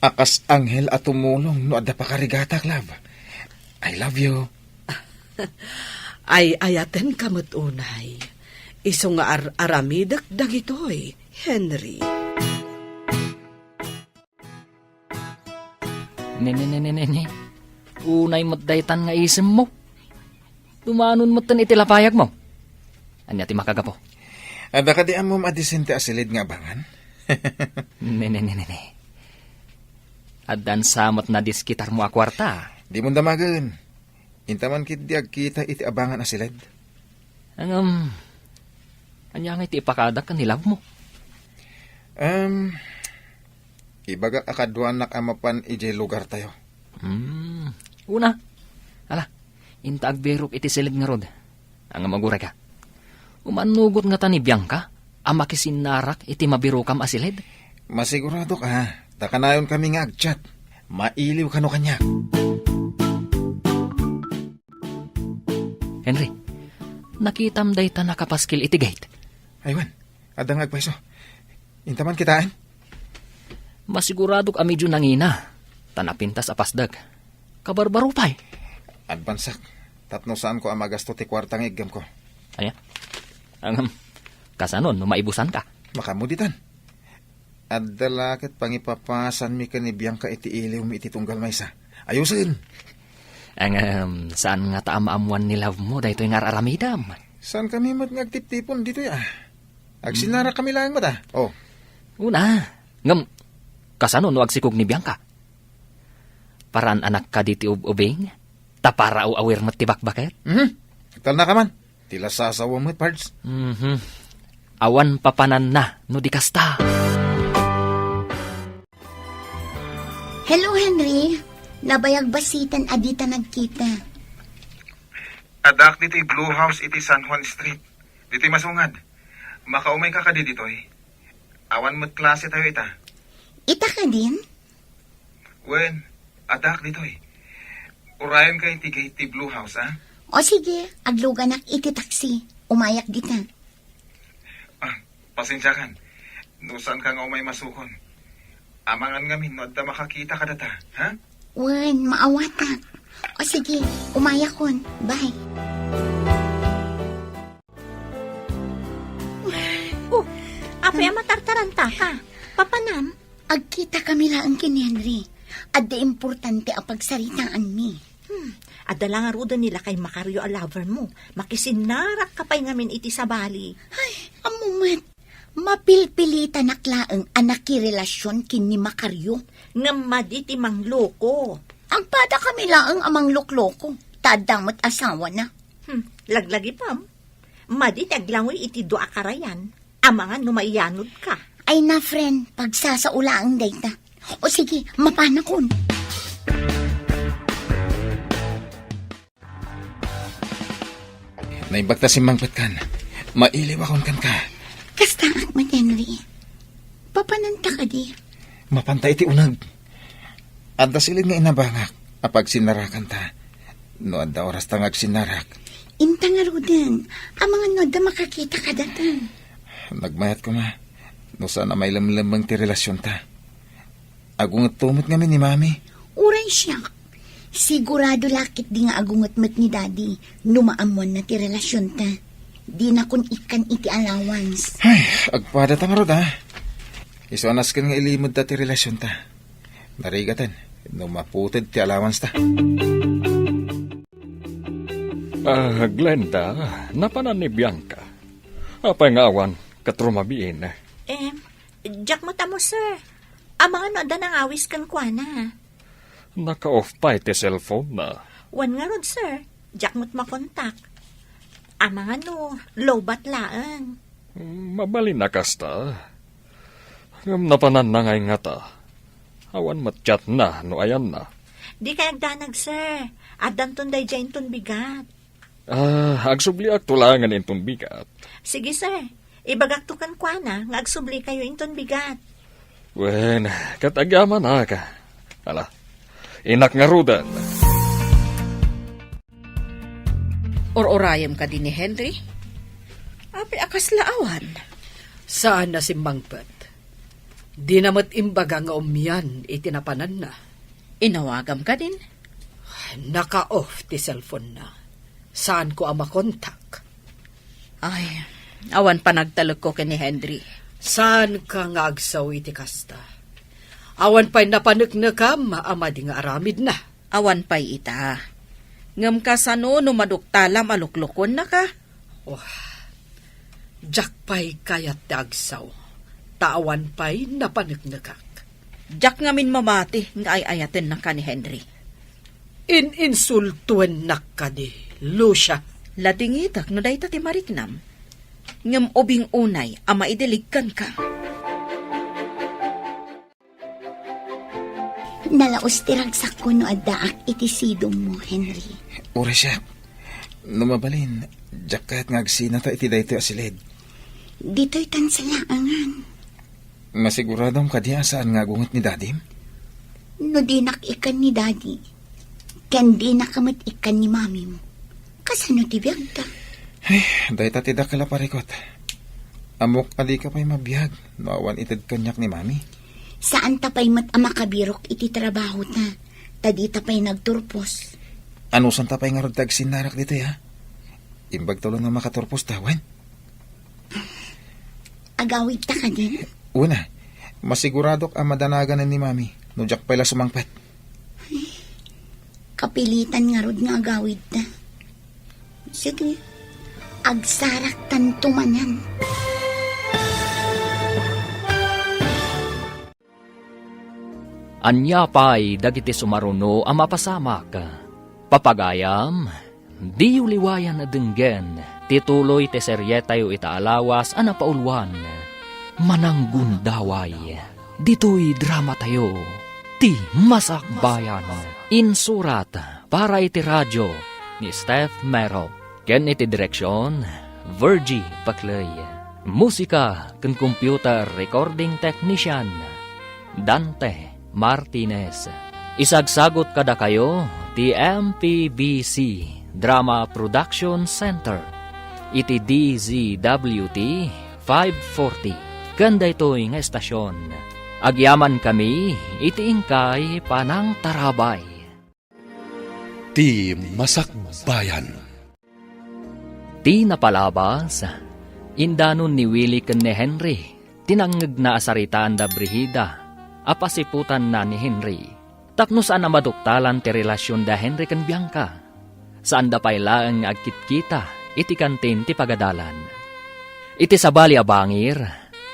a kas anghel a tumulong no adda pakarigatak, love. I love you. Ay-ayatenka met unay. Isu nga ar-aramidek dagitoy, Henry. Ne, ne, ne, ne, ne, ne. Unay met daytan nga isemmo. Dumanon metten iti lapayagmo. Ania ti makagapu? Adda kadi ammom a disente a siled nga abangan? Ne, ne, ne, ne, ne. Addan sa met nadiskitarmo a kuarta. Dimon damagen. Inta man ketdi agkita iti abangan a siled. Ngem, ania ngay ti ipakadak ken ni love mo? Em, Ibagak a kaduanak a mapan idiay lugartayo. Hmm. Una. Ala, inta agbirok iti siled ngarud. Ania, agurayka? Umannugot ngata ni Bianca a makisinnarak iti mabirokam a siled? Masiguradok a, ta kanayonkami nga agchat. Mailiw kano kaniak. Henry, nakitam dayta nakapaskil iti gate? Ay wen, adda nga agpayso. Inta man kitaen? Masiguradok a medio nangina, ta napintas a pasdek. Kabarbaro pay. Advansak, tapno saanko a magasto ti kuarta nga iggemko. Ania? Ngem, kasano no maibusanka? Makaammo ditan. Adda la ket pangipapasanmi ken ni Bianca iti iliwmi iti tunggal maysa. Ayosen! Ngem, saan ngata a maammoan ni love mo daytoy nga ar-aramidem? Saankami met nga agtiptipon ditoy a. Agsinnarakami laeng met a. Oh. Una, ngem, kasano no agsikog ni Bianca? Paraan-anak kadi ti ub-ubing? Ta para aw-awir met ti bakbaket? Mhm. Talnaka man. Ti lasasawa met, Pards. Mhm. Awan papananna no di kasta. Hello, Henry. Nabayag bassiten a dita nagkita. Addaak ditoy Blue House iti San Juan Street. Ditoy masungad. Makaumayka kadi ditoy? Awan met klase tayo ita. Ita kadin? Wen, addaak ditoy. Urayenka iti gate ti Blue House, a? O sige, agluganak iti taxi. Umayak dita. Ah, pasensiakan. No saanka nga umay masukon. Amangan ngamin no adda makakita kadata, ha? Wen, maawatak. O sige, umayakon. Bye. Oh, apay a matartarantaka? Papanam? Agkitakami laeng ken ni Henry. Adda importante a pagsaritaanmi. Hmm, adda la ngaruden ni lakay Macario a lover mo. Makisinnarakka pay ngamin iti sabali. Ay, ammo met. Mapilpilitanak laeng a nakirelasion ken ni Macario. Ngem madi ti mangloko. Agpadakami laeng a manglokloko, ta adda met asawana. Hmm, laglagipem. Madi ti aglangoy iti dua a karayan. Amangan no maiyanodka. Ay na, friend, pagsasao laeng dayta. O sige, mapanakon. Naimbag ta simmangpetkan. Mailiwakon kenka. Kastaak met, Henry. Papananta kadi? Mapanta iti uneg. Adda siled nga inabangak a pagsinnarakanta. No adda orasta nga agsinnarak. Inta ngaruden, amangan no adda makakita kadata. Nagmayat koma, no saan a mailemlemmeng ti relasionta. Agungetto met ngamin ni Mami. Uray siak. Sigurado la ketdi nga agunget met ni Daddy no maammoanna ti relasionta. Dinakon ikkan iti allowance. Ay, agpadata ngarud, a. Isu a nasken nga ilimedda ti relasionta. Narigaten no maputed ti allowance ta. Ah, Glenda, napanan ni Bianca. Apay nga awan ket rumabiin? Em, diak met ammo, sir. Amangan no adda nangawis kenkuana. Naka-off pay ti cellphone-na. Wen ngarud, sir. Diak met makontak. Amangan no lowbat laeng. Mabalin a kasta. Ngem napananna ngay ngata. Awan met chatna no ayanna. Dikay agdanag, sir. Addanton daydiay inton bigat. Ah, agsubliakto laengen inton bigat. Sige, sir. Ibagakto kenkuana nga agsublikayo inton bigat. Wen, ket agyamanak. Ala, innak ngaruden. Ur-urayem kadi ni Henry? Apay a kasla awan? Saan a simmangpet. Dina met imbaga nga umian iti napananna. Inawagam kadin? Naka-off ti cellphone-na. Saanko a makontak. Ay, awan panagtalekko ken ni Henry. Saanka nga agsao iti kasta? Awan pay napaneknekam a madi nga aramidna. Awan pay ita. Ngem kasano no maduktalam a luklukuennaka? Oh, diak pay kayat ti agsao, ta awan pay napaneknekak. Diak ngamin mamati nga ay-ayatennaka ni Henry. In-insultuennak kadi, Lucia? Ladingitek no dayta ti mariknam. Ngem ubing unay a maidiligkanka. Nalaus ti ragsakko no addaak iti sidongmo, Henry. Uray siak. No mabalin, diak kayat nga agsinata iti daytoy a siled. Ditoy tan salaangan. Masiguradom kadi a saan nga agunget ni Dadim? No dinak ikkan ni Dadi, ken dinak met ikkan ni Mamim, kasano ti biagda? Ay, dayta ti dakkel a parikot. Ammok a dika pay mabiag no awan ited kaniak ni Mami. Saanta pay met a makabirok iti trabahota, ta dita pay nagturpos. Anusanta pay ngarud ti agsinnarak ditoy, ha? Imbagto laeng no makaturposta, wen? Agawidta kadin? Una, masiguradok a madanaganen ni Mami no diak pay la sumangpet. Kapilitan ngarud nga agawidta. Sige, agsaraktanto manen. Ania pay dagiti sumaruno a mapasamak? Papagayam, diyo liwayan a denggen ti tuloy ti serietayo ita a lawas a napauluan, Mananggundaway. Ditoy dramatayo, Ti Masakbayan. Insurat para iti radio ni Steph Mero. Ken iti direksion, Virgie Paclay. Musika ken computer recording technician, Dante Martinez. Isagsagot kadakayo ti M P B C Drama Production Center iti D Z W T five forty. Ken daytoy nga estasion, agyamankami iti inkay panangtarabay. Ti Masakbayan. Ti napalabas, indanon ni Willie ken ni Henry ti nangngegna a saritaan da Brigida a pasiputanna ni Henry tapno saan a maduktalan ti relasion da Henry ken Bianca. Saanda pay laeng nga agkitkita iti kantin ti pagadalan. Iti sabali a bangir,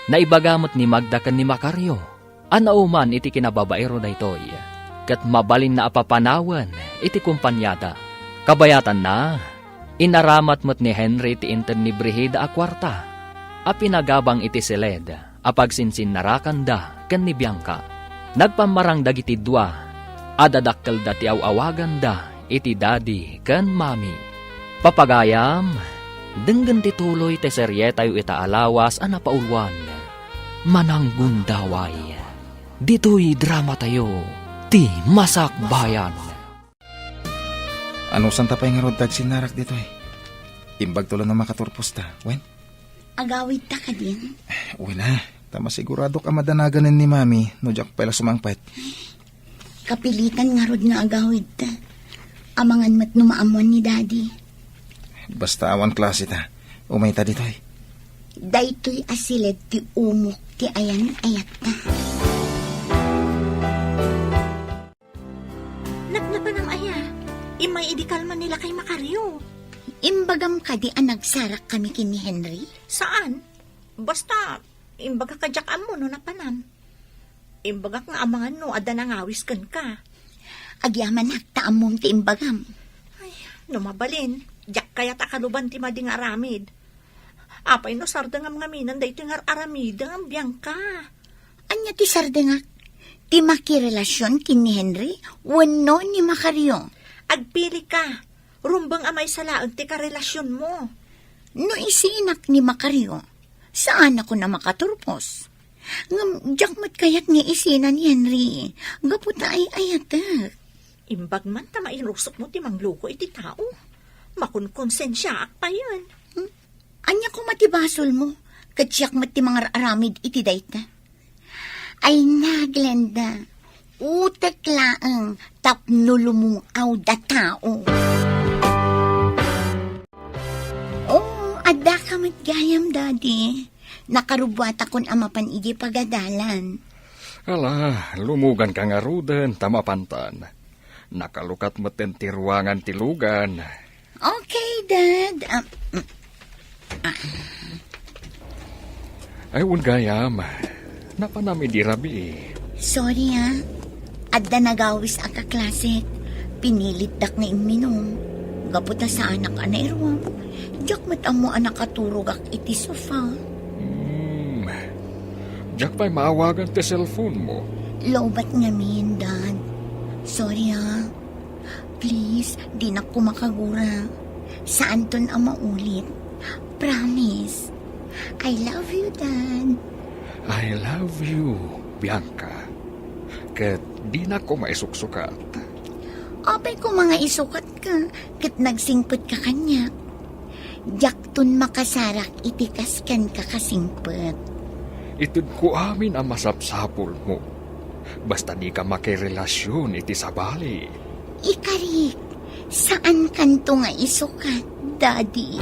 naibaga met ni Magda ken ni Macario a nauman iti kinababaero daytoy, ket mabalinna a papanawen iti kompaniada. Kabayatanna, inaramat met ni Henry ti inted ni Brigida a kuarta a pinagabang iti siled a pagsinsinnarakanda ken ni Bianca. Nagpammarang dagiti dua a dadakkelda ti aw-awaganda iti Daddy ken Mommy. Papagayam, denggen ti tuloy ti serietayo ita a lawas a napauluan, Mananggundaway. Ditoy dramatayo, Ti Masakbayan. Anusanta pay ngarud ti agsinnarak ditoy? Imbagto laeng no makaturposta, wen? Agawidta kadin? Wen a, ta masiguradok a madanaganen ni Mami no diak pay la sumangpet. Kapilitan ngarud nga agawidta. Amangan met no maammuan ni Daddy. Basta awan klaseta, umayta ditoy. Daytoy a siled ti umok ti ayan-ayatta. Napnapanam aya, immay idi kalman ni lakay Macario. Imbagam kadi a nagsarakkami ken ni Henry? Saan? Basta, imbagak a diak ammo no napanam. Imbagak nga amangan no adda nangawis kenka. Agyamanak ta ammom ti imbagam. Ay, no mabalin, diak kayat a kaluban ti madi nga aramid. Apay no sardengam ngamin daytoy nga ar-aramidem, Bianca? Ania ti sardengak? Ti makirelasion ken ni Henry wenno ni Macario? Agpilika. Rumbeng a maysa laeng ti karelasionmo. No isinak ni Macario, saanakon a makaturpos. Ngem diak met kayat nga isina ni Henry, gapu ta ay-ayatek. Imbag man ta mainusokmo ti mangloko iti tao. Makonkonsensiaak payen. Hmm? Ania koma ti basolmo? Ket siak met ti mangar-aramid iti dayta. Ay na, Glenda, utek laeng tapno lumung-aw da tao. Oh, addaka met gayam, Daddy. Nakarubuatakon a mapan idiay pagadalan. Ala, lumuganka ngaruden ta mapantan. Nakalukat metten ti ruangan ti lugan. Okay, Dad. Ah, mm, ah. Ay, wen gayam. Napanam idi rabii. Sorry, ah. Adda nagawis a kaklasek. Pinilitdak nga imminum. Gapu ta saanak a nairuam. Diak met ammo a nakaturogak iti sofa. Hmm. Diak pay maawagan ti cellphone mo. Lowbat ngamin, Dad. Sorry, ha. Please, dinak koma kagura. Saanton a maulit. Promise. I love you, Dad. I love you, Bianca. Ket dinak koma isuksukat. Apay koma nga isukatka, ket nagsingpetka kaniak. Diakton makasarak iti kas kenka kasingpet. Itedko amin a masapsapulmo. Basta dika makirelasion iti sabali. Ikarik, saankanto nga isukat, Daddy.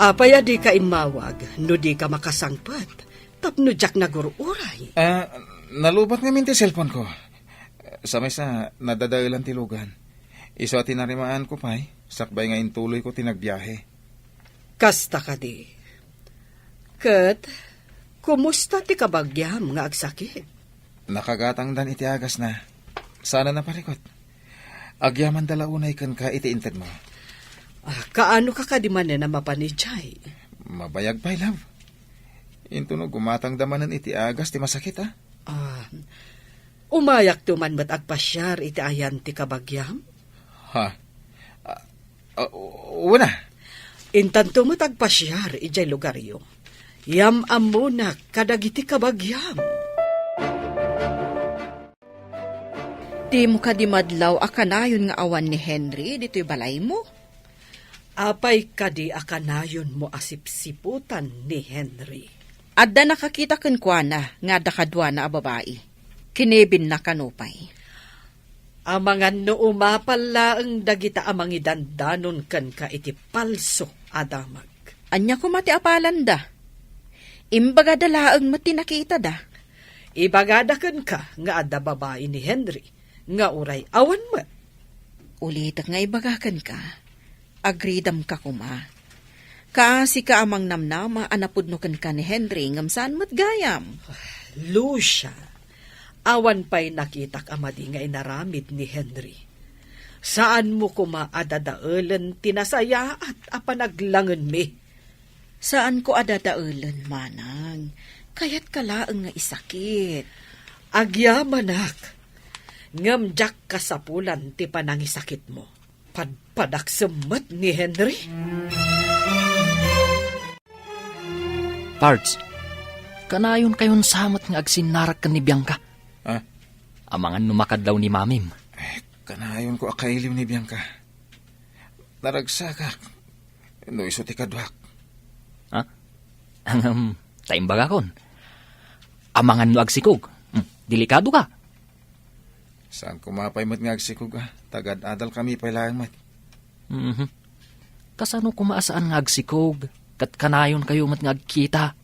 Apay a dika immawag no dika makasangpet tapno diak nagur-uray? Ah, nalowbat ngamin ti cellphone ko. Sa maysa, nadadaelan ti lugan. Isu a tinarimaanko pay, sakbay nga intuloyko ti nagbiahe. Kasta kadi. Ket, kumusta ti kabagiam nga agsakit? Nakagatangdan iti agasna. Saanen a parikut. Agyamanda la unay kenka iti intedmo. Ah, kaanoka kadi manen a mapan idiay? Mabayag pay, love. Intono gumatangda manen iti agas ti masakit, ah. Ah, umayakto man met agpasiar iti ayan ti kabagiam? Ha? Ah, ah, wen a. Intanto met agpasiar idiay lugaryo. Yam-ammonak kadagiti kabagiam. Dimo kadi madlaw a kanayon nga awan ni Henry ditoy balaymo? Apay kadi a kanayonmo a sipsiputan ni Henry? Adda nakakita kenkuana nga adda kaduana a babai. Kinibinna kano pay. Amangan no umapal laeng dagita a mangidandanon kenka iti palso a damag. Ania koma ti apalanda? Imbagada laeng met ti nakitada. Ibagada kenka nga adda babai ni Henry nga uray awan met. Ulitek nga ibaga kenka, agridamka koma. Kaasika a mangnamnama a napudno kenka ni Henry ngem saan met gayam. Lucia, awan pay nakitak a madi nga inaramid ni Henry. Saanmo koma a dadaelen ti nasayaat a panaglangenmi. Saanko a dadaelen, manang. Kayatka laeng nga isakit. Agyamanak, ngem diak kasapulan ti panangisakitmo. Padpadak semmet ni Henry. Pards, kanayonkayon sa met nga agsinnarak ken ni Bianca. Ah? Amangan no makadlaw ni Mamim. Eh, kanayonko a kailiw ni Bianca. Naragsakak no isu ti kaduak. Ha? Ngem, ta imbagakon. Amangan no agsikog. Hmm, delikado ka. Saan koma pay met nga agsikog, ah. Tagad-adal kami pay laeng met. Mhm. Kasano koma a saan nga agsikog, ket kanayonkayo met nga agkita?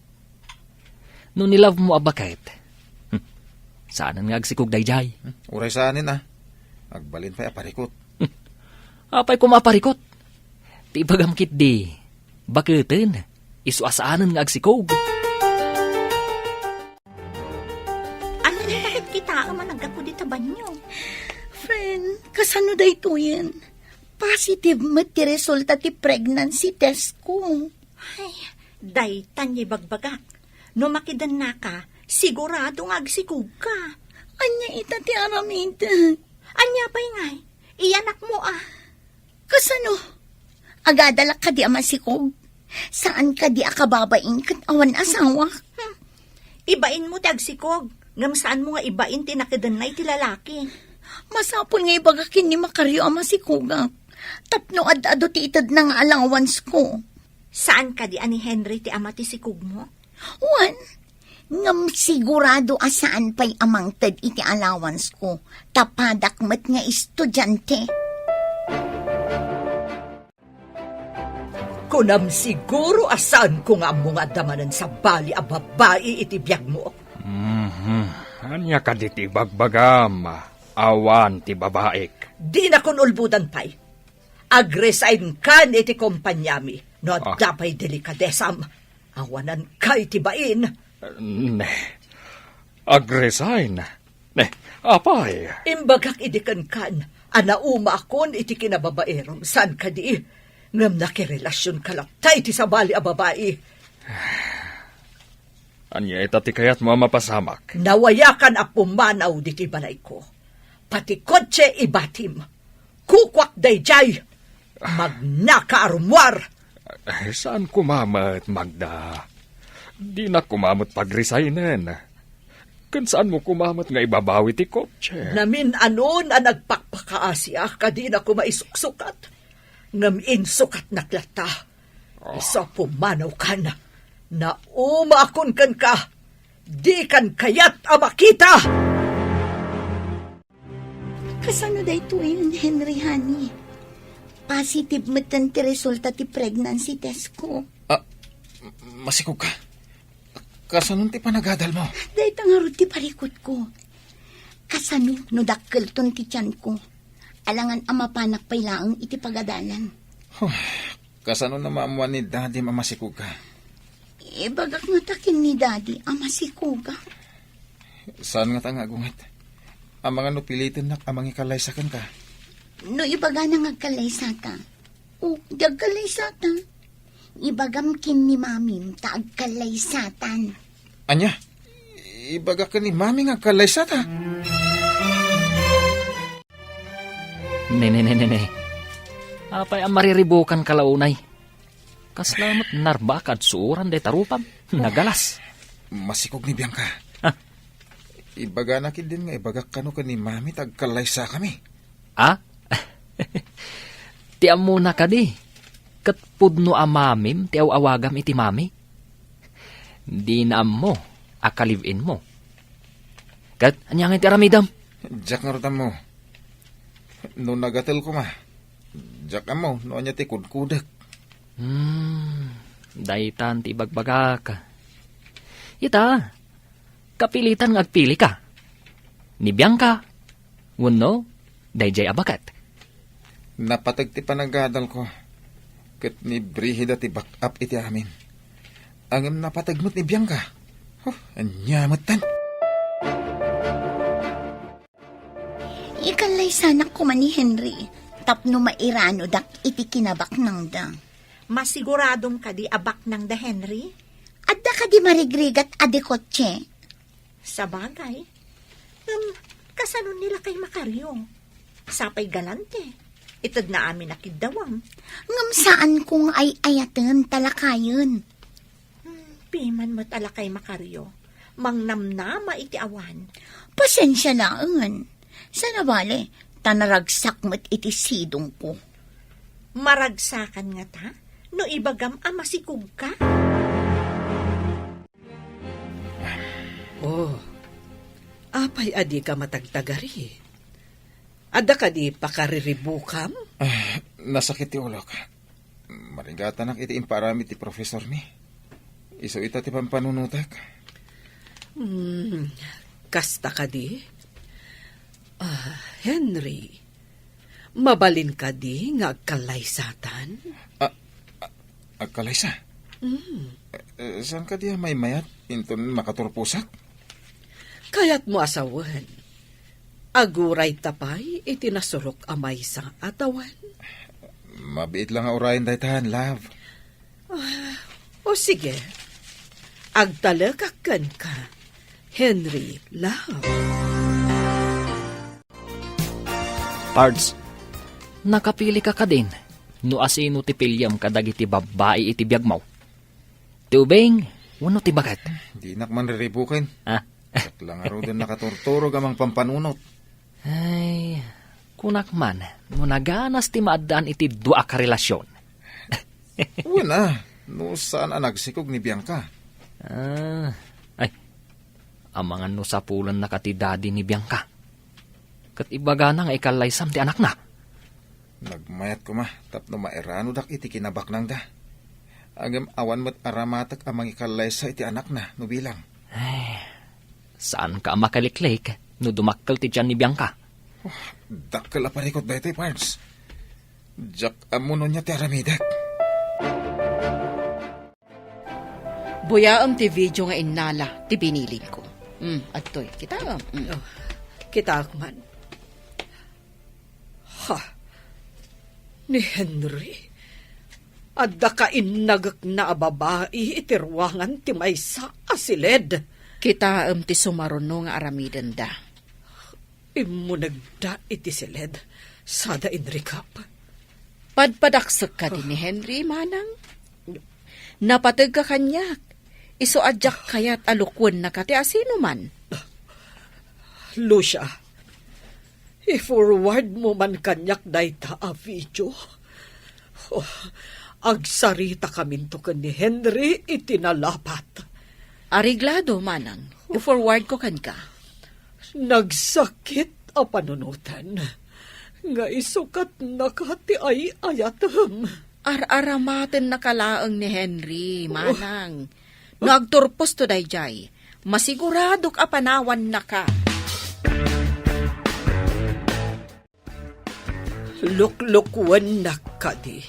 No ni-love mo a baket, hmm, saanen nga agsikog daydiay? Hmm, uray saanen, ah. Agbalin pay a parikut. Hmm. Apay koma a parikut? Ti ibagam ketdi, baketen, isu a saanen nga agsikog. Ania ti pakitkitaem a naggapu dita banio? Friend, kasano daytoyen? Positive met ti resulta ti pregnancy test ko. Ay, daytan nga ibagbagak. No makidennaka, sigurado nga agsikogka. Ania ita ti aramidek? Ania pay ngay? Iyanakmo a. Kasano? Agadalak kadi a masikog? Saan kadi a kababain ket awan asawa? Hmm. Ibainmo ti agsikog, ngem saanmo nga ibain ti nakidenna iti lalaki. Masapul nga ibaga ken ni Macario a masikogak. Tapno ad-adu ti itedna nga allowance ko. Saan kadi a ni Henry ti ama ti sikogmo? Wen, ngem sigurado a saan pay a mangted iti allowance ko, ta padak met nga estudiante. Kunam siguro a saanko nga ammo nga adda manen sabali a babai iti biagmo. Mhm. Ania kadi ti ibagbagam? Awan ti babaik. Dinakon ulbodan pay. Agresign kan iti kompaniami no adda pay delikadesam. Awananka iti bain. Ne. Agresign? Ne, apay? Imbagak idi kenkan a naumaakon iti kinababaerom, saan kadi? Ngem nakirelasionka latta iti sabali a babai. Ania ita ti kayatmo a mapasamak? Nawayakan a pumanaw ditoy balayko. Pati kotse ibatim. Kukuak daydiay. Magnaka a rummuar. Eh, saan koma met, Magda? Dinak koma met pagresignen. Ken saanmo koma met nga ibabawi ti kotse? Namin-anon a nagpakpakaasiak a dina koma isuksukat. Ngem insukatnak latta. Oh. Isu a pumanawkan. Naumaakon kenka. Dikan kayat a makita! Kasano daytoyen, Henry, honey? Positive metten ti resulta ti pregnancy test ko. Ah, masikog ka? Kasano ti panagadal mo? Dayta ngarud ti parikutko. Kasano no dakkelton ti tiyanko? Alangan a mapanak pay laeng iti pagadalan. Huh, kasano no maammuan ni Daddy a masikog ka? Ibagak ngata ken ni Daddy a masikoga. Saan ngata nga agunget? Amangan no pilitennak a mangikallaysa kenka? No ibagana nga agkallaysata. O, di agkallaysata. Ibagam ken ni Mamim ta agkallaysatan. Ania? Ibagak ken ni Mami nga agkallaysata? Ne, ne, ne, ne, ne. Apay a mariribukanka la unay? Kasla met narbaka a suoran dayta rupam. Nagalas. Masikog ni Bianca. Ah. Ibagana ketdin nga ibagak kano ken ni Mami ta agkallaysakami. Ah? Ti ammona kadi, ket pudno a Mamim ti aw-awagam iti Mami? Dina ammo a ka-live-in mo. Ket ania ngay ti aramidem? Diak ngarud ammo. No nagatel koma, diak ammo no ania ti kudkudek. Hmm, daytan ti ibagbagak. Ita, kapilitan nga agpilika. Ni Bianca, wenno daydiay a baket. Napateg ti panagadalko, ket ni Brigida ti back-up iti amin. Ngem napateg met ni Bianca. Huh, ania metten? Ikallaysanak koma ni Henry tapno mairanodak iti kinabaknangda. Masiguradom kadi a baknangda, Henry? Adda kadi marigrigat a di kotse? Sabagay. Ngem, kasano ni lakay Macario? Sapay galante. Itedna amin a kiddawam. Ngem saanko nga ay-ayaten ta lakayen. Hmm, piman met a lakay Macario. Mangnamnama iti awan. Pasensia laengen. Saan a bale, ta naragsak met iti sidongko. Maragsakan ngata? No ibagam a masikogka? Oh, apay a dika matagtagari? Adda kadi pakariribukam? Ah, nasakit ti ulok. Marigatanak iti impaaramid ti profesormi. Isu ita ti pampanunotek. Hmm, kasta kadi? Ah, Henry, mabalin kadi nga agkallaysatan? Ah, ah, agkallaysa? Hmm. Eh, eh, saan kadi a maymayat inton makaturposak? Kayatmo a sawen, aguray ta pay iti nasurok a maysa a tawen? Mabiit la nga urayen daytan, love. Ah, o sige. Agtalekak kenka, Henry, love. Pards, nakapilika kadin no asino ti piliem kadagiti babbai iti biagmo? Ti ubing wenno ti baket? Dinak man riribuken. Ah. Diak la ngaruden nakaturturog a mangpampanunot. Ay, kunak man, no naganas ti maaddaan iti dua a karelasion. Wen a, no saan a nagsikog ni Bianca. Ah, ay, amangan no sapulennaka ti dadi ni Bianca. Ket ibagana nga ikallaysam ti anakna. Nagmayat koma tapno mairanodak iti kinabaknangda. Ngem awan met aramatek a mangikallaysa iti anakna no bilang. Ay, saanka a makaliklik no dumakkel ti tian ni Bianca. Oh, dakkel a parikut daytoy, Pards. Diak ammo no ania ti aramidek. Buyaem ti video nga innala ti binilin ko. Mm, adtoy. Kitaem? Mm. Oh, kitaak man. Ha? Ni Henry? Adda kainnagekna a babai iti ruangan ti maysa a siled. Kitaem ti sumaruno nga aramidenda. Immunegda iti siled, sada inrikap. Padpadaksek kadi ni Henry, manang? Napategka kaniak. Isu a diak kayat a lukuennaka ti asinoman. Lucia, i-forward mo man kaniak dayta a video. Oh, agsarita kaminto ken ni Henry iti nalapat. Areglado, manang. I-forward ko kenka. Nagsakit a panunoten nga isukatnaka ti ay-ayatem. Ar-aramatennaka laeng ni Henry, manang. No agturposto daydiay, masiguradok a panawannaka. Luklukuennak kadi,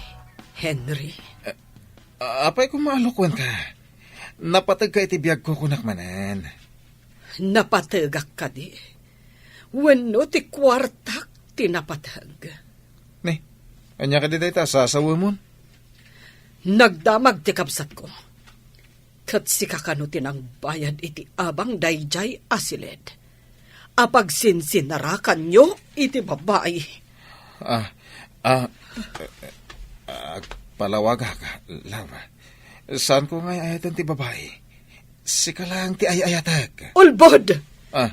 Henry. A-, apay koma a lukuenka? Napategka iti biagko, kunak manen. Napategak kadi? Wenno ti kuartak ti napateg? Ni, ania kadi dayta a sasawemon? Nagdamag ti kabsatko. Ket sika kano ti nangbayad iti abang daydiay a siled a pagsinsinarakanyo iti babai? Ah, ah, agpalawagak, love. Saanko nga ay-ayaten ti babai. Sika lang ti ay-ayatek. Ulbod! Ah.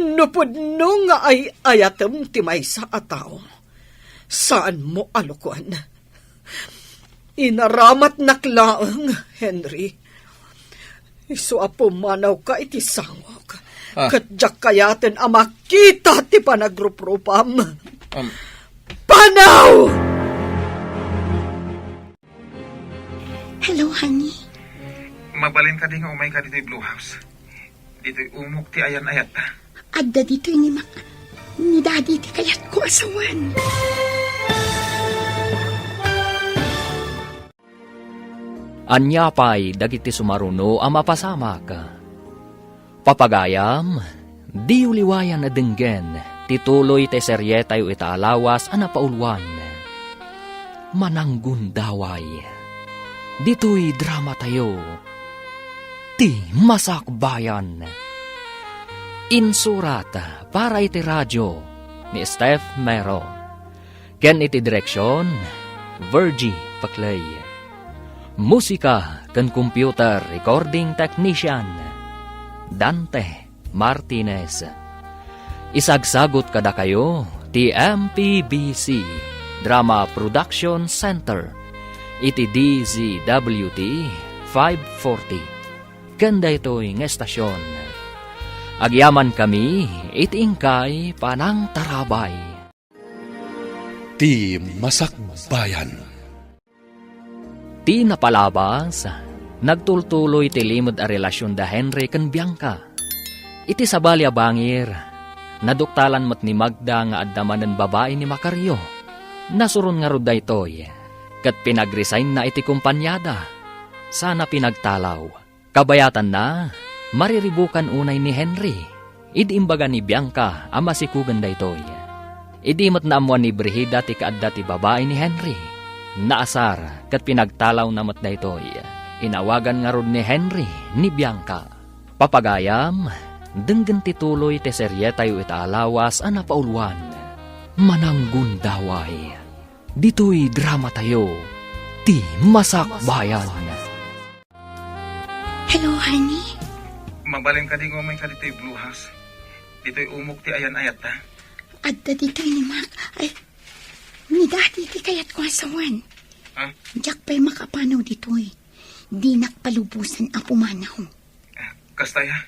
No pudno nga ay-ayatem ti maysa a tao, saanmo a lukuen. Inaramatnak laeng, Henry. Isu a pumanawka iti sangok. Ah. Ket diak kayaten a makita ti panagruprupam. Um. Panaw! Hello, honey. Mabalin kadi nga umayka ditoy Blue House? Ditoy umok ti ayan-ayatta. Adda ditoy ni Mac, ni Daddy ti kayatko a sawen. Ania pay dagiti sumaruno a mapasamak? Papagayam, diyo liwayan a denggen ti tuloy ti serietayo ita a lawas a napauluan, Mananggundaway. Ditoy dramatayo, Ti Masakbayan. Insurat para iti radio ni Steph Mero. Ken iti direksion, Virgie Paclay. Musika ken computer recording technician, Dante Martinez. Isagsagut kadakayo ti M P B C Drama Production Center iti D Z W T five forty. Ken daytoy nga estasion, agyamankami iti inkay panangtarabay. Ti Masakbayan. Ti napalabas, nagtultuloy ti limed a relasion da Henry ken Bianca. Iti sabali a bangir, naduktalan met ni Magda nga adda manen babai ni Macario. Nasuron ngarud daytoy, ket pinagresign-na iti kompaniada, sana pinagtalaw. Kabayatanna, mariribukan unay ni Henry. Idi imbaga ni Bianca a masikugen daytoy, idi met naammuan ni Brigida ti kaadda ti babai ni Henry, naasar ket pinagtalawna met daytoy. Inawagan ngarud ni Henry ni Bianca. Papagayam, denggen ti tuloy ti serietayo ita a lawas a napauluan, Mananggundaway. Ditoy dramatayo, Ti Masakbayan. Hello, honey. Mabalin kadi nga umayka ditoy Blue House? Ditoy umok ti ayan-ayatta. Adda ditoy ni Mac. Ay, ni Daddy ti kayatko a sawen. Ah? Diak pay makapanaw ditoy. Dinak palubosan a pumanaw. Ah, kasta ya.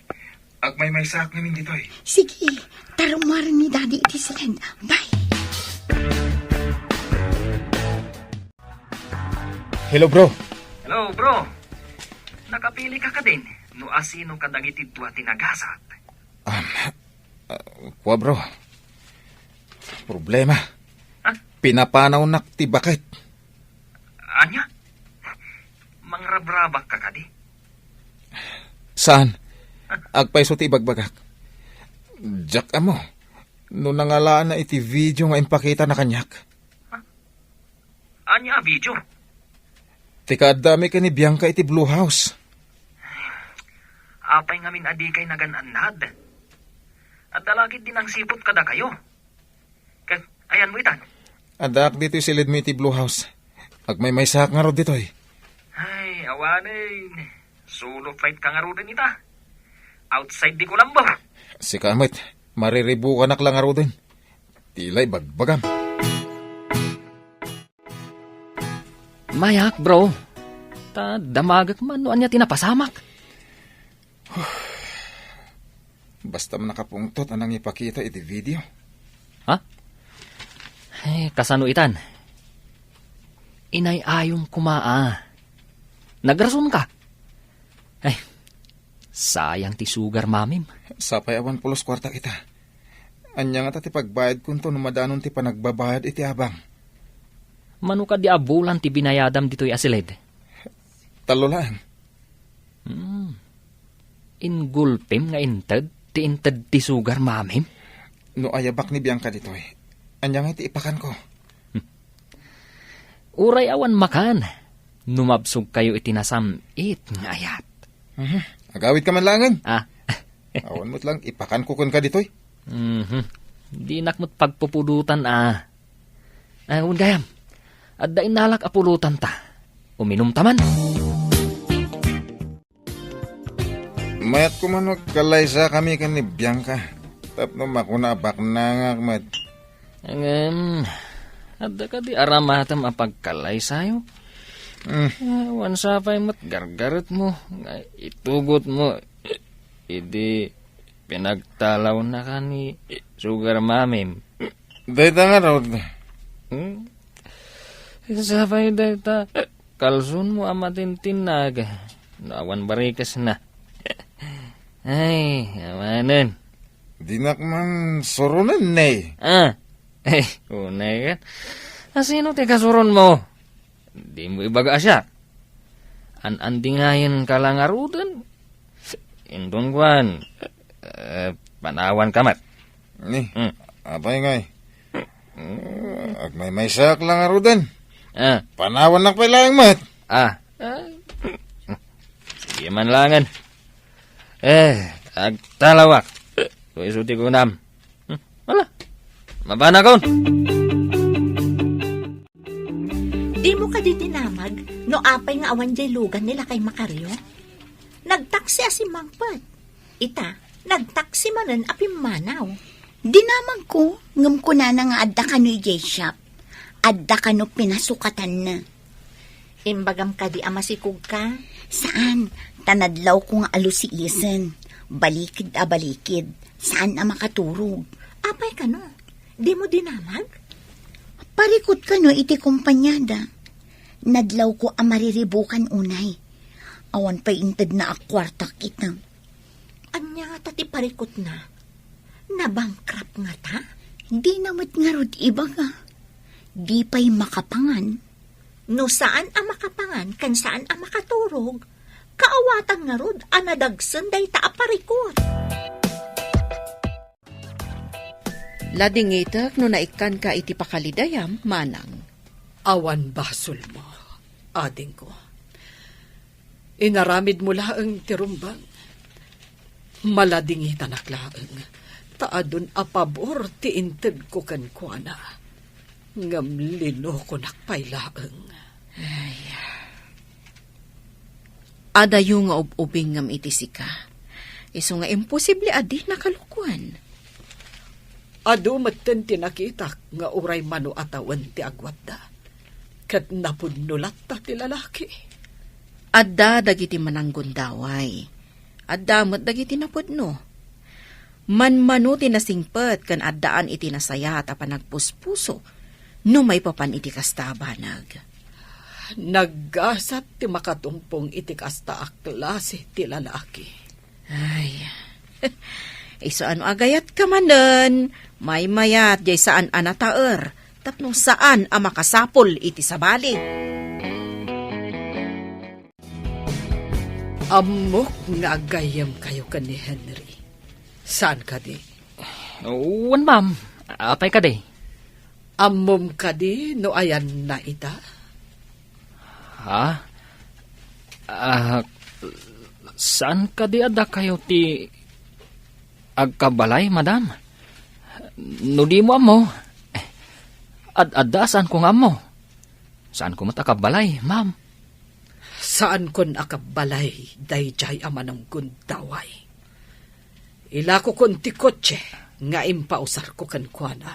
Agmaymaysaak ngamin ditoy. Sige, tarumaren ni Daddy iti siled. Bye. Hello, bro. Hello, bro. Nakapili ka kadin no asino kadagiti dua ti nagasat? Um, uh, kua, bro. Problema. Ha? Pinapanawnak ti baket. Ania? Mangrabrabak ka kadi? Saan? Agpayso ti ibagbagak. Diak ammo no nangalaanna iti video nga impakitana kaniak. Ania a video? Ti kaaddami ken ni Bianca iti Blue House. Apay ngamin a dikay nagan-annad? Adda la ketdi nangsipud kadakayo. Ket ayanmo itan? Addaak ditoy silidmo iti Blue House. Agmaymaysaak ngarud ditoy. Ay, awanen. Solo flight ka ngaruden ita. Outside di Colombo. Sika met, mariribukanak la ngaruden. Ti la ibagbagam. Mayak, bro. Ta damagek man no ania ti napasamak. Basta man nakapungtot a nangipakita iti video. Ha? Ay, kasano itan? Inay-ayom koma a. Nagrasonka. Ay, sayang ti sugar mamim. Sapay awan pulos kuarta ita. Ania ngata ti pagbayadkonto no madanon ti panagbabayad iti abang? Mano kadi a bulan ti binayadam ditoy a silid? Tallo laeng. Hmm. Ingulpem nga inted ti inted ti sugar mamim? No ayabak ni Bianca ditoy, ania nga iti ipakanko? Uray awan makan, no mabsogkayo iti nasam-it nga ayat. Mhm. Agawidka man laengen. Ah. Awan met lang ipakanko kenka ditoy. Mhm. Dinak met pagpupudotan a. Ah, wen gayam, adda innalak a pulotanta. Uminumta man. Mayat koma no agkalaysakami ken ni Bianca tapno makuna a baknangak met. Ngem, adda kadi aramatem a pagkalaysayo? Hmm. Awan sapay met gargaretmo nga itugotmo idi pinagtalawnaka ni sugar mamim. Dayta ngarud. Hmm? Sapay dayta kalsonmo a matintinnag no awan barikesna. Ay, awanen. Dinak man suronen, ne. Ah. Ay, unay ket. Asino ti kasuronmo? Dimo ibaga a siak. An-andingayenka la ngaruden. Inton kuan, eh, panawanka met. Ni, Hmm. apay ngay? Hmm. Agmaymaysaak la ngaruden. Ah. Panawannak pay laeng met. Ah. Ah. Sige man laengen. Eh, agtalawak. Kung isu ti kunam. Hmm, wala. Mabanakon. Dimo kadi dinamag no apay nga awan jay lugan ni Lakay Macario? Nagtaksi a simmangpet. Ita, nagtaksi manen a pimmanaw. Dinamagko, ngem kunana nga adda kano idiay shop. Adda kano pinasukatanna. Imbagam kadi a masikogka? Saan, ta nadlawko nga alusiisen. Balikid a balikid. Saan a makaturog. Apay kano? Dimo dinamag? Parikut kano iti kompaniada. Nadlawko a mariribukan unay. Awan pay intedna a kuartak ita. Ania ngata ti parikutna? Nabankrupt ngata? Dina met ngarud ibaga. Di pay makapangan. No saan a makapangan ken saan a makaturog, kaawatan ngarud a nadagsen dayta a parikut. Ladingitek no naikkanka iti pakalidayam, manang. Awan basolmo, adingko. Inaramidmo laeng ti rumbeng. Maladingitanak laeng, ta adun a pabor ti intedko kenkuana. Ngem linokonak pay laeng. Ay. Adayo nga ub-ubingngem iti sika. Isu nga imposible a di nakalukuan. Adu metten ti nakitak nga uray mano a tawen ti agwatda, ket napudno latta ti lalaki. Adda dagiti mananggundaway. Adda met dagiti napudno. Manmano ti nasingpet ken addaan iti nasayaat a panagpuspuso no maipapan iti kasta a banag. Naggasat ti makatumpong iti kasta a klase ti lalaki. Ay, isu a no agayatka manen, maymayat jay saan a nataer tapno saan a makasapul iti sabali. Ammok nga agayyemkayo ken ni Henry. Saan kadi? Wen, ma'am. Apay kadi? Ammom kadi no ayanna ita? Ha? Ah, saan kadi a dakayo ti agkabbalay, madam? No dimo ammo, ad-adda a saanko nga ammo. Saanko met a kabbalay, ma'am. Saankon a kabbalay daydiay a manunggundaway. Ilakokon ti kotse nga impausarko kenkuana.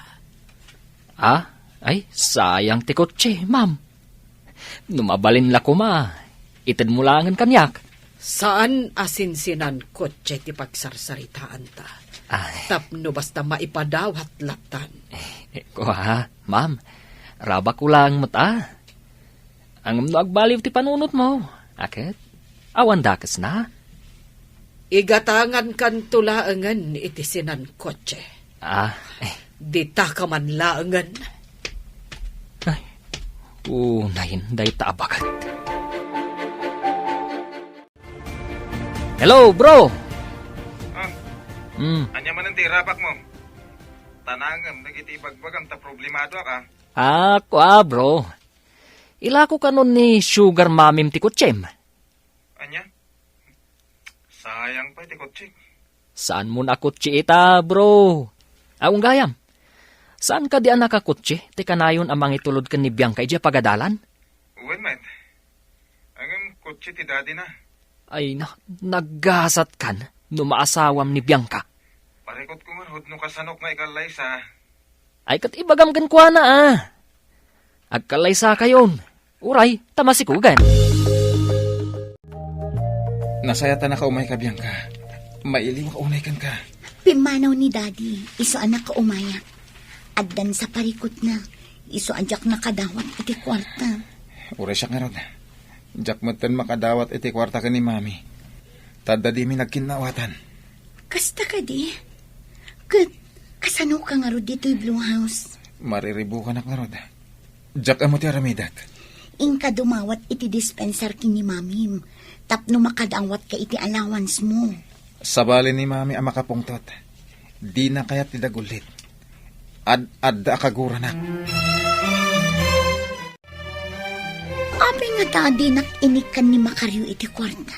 Ah? Ay, sayang ti kotse, ma'am. No mabalin la koma, itedmo laengen kaniak. Saan a sinsinan kotse ti pagsarsaritaanta. Ay. Tapno basta maipadawat lattan. Eh, kua, ma'am. Rabakko laeng met a. Ngem no agbaliw ti panunotmo, a ket awan dakesna. Igatangankanto laengen iti sinan kotse. Ah, eh. Ditaka man laengen. Ay, unayen dayta a baket. Hello, bro! Ah, Hmm. Ania manen ti irabakmo? Tanangem dagiti ibagbagam ta problemadoak, ah. Ah, kua, bro. Ilako kanon ni sugar mamim ti kotsem. Ania? Sayang pay ti kotsek. Saanmo a kotse ita, bro? Aw, gayam. Saan kadi a nakakotse ti kanayon a mangitulod ken ni Bianca idiay pagadalan? Wen met. Ngem kotse ti daddy na. Ay na, naggasatkan no maasawam ni Bianca. Parikutko ngarud no kasanok nga ikallaysa. Ay, ket ibagam kenkuana, ah. Agkallaysakayon. Uray, ta masikugan. Nasayaat a nakaumay ka, Bianca. Mailiwak unay kenka. Pimmanaw ni Daddy, isu a nakaumayak. Addan sa parikutna, isu a diak nakadawat iti kuarta. Uray siak ngarud. Diak metten makadawat iti kuarta ken ni Mami. Ta adda dimi nagkinnaawatan. Kasta kadi? Ket kasano ka ngarud ditoy Blue House? Mariribukanak ngarud. Diak ammo ti aramidek. Inka dumawat iti dispensar ken ni Mamim tapno makadawat ka iti allowance mo. Sabali ni Mami a makapungtot. Dina kayat ti dagullit. Ad-adda a kaguranak. Apay ngata a dinak inikkan ni Macario iti kuarta?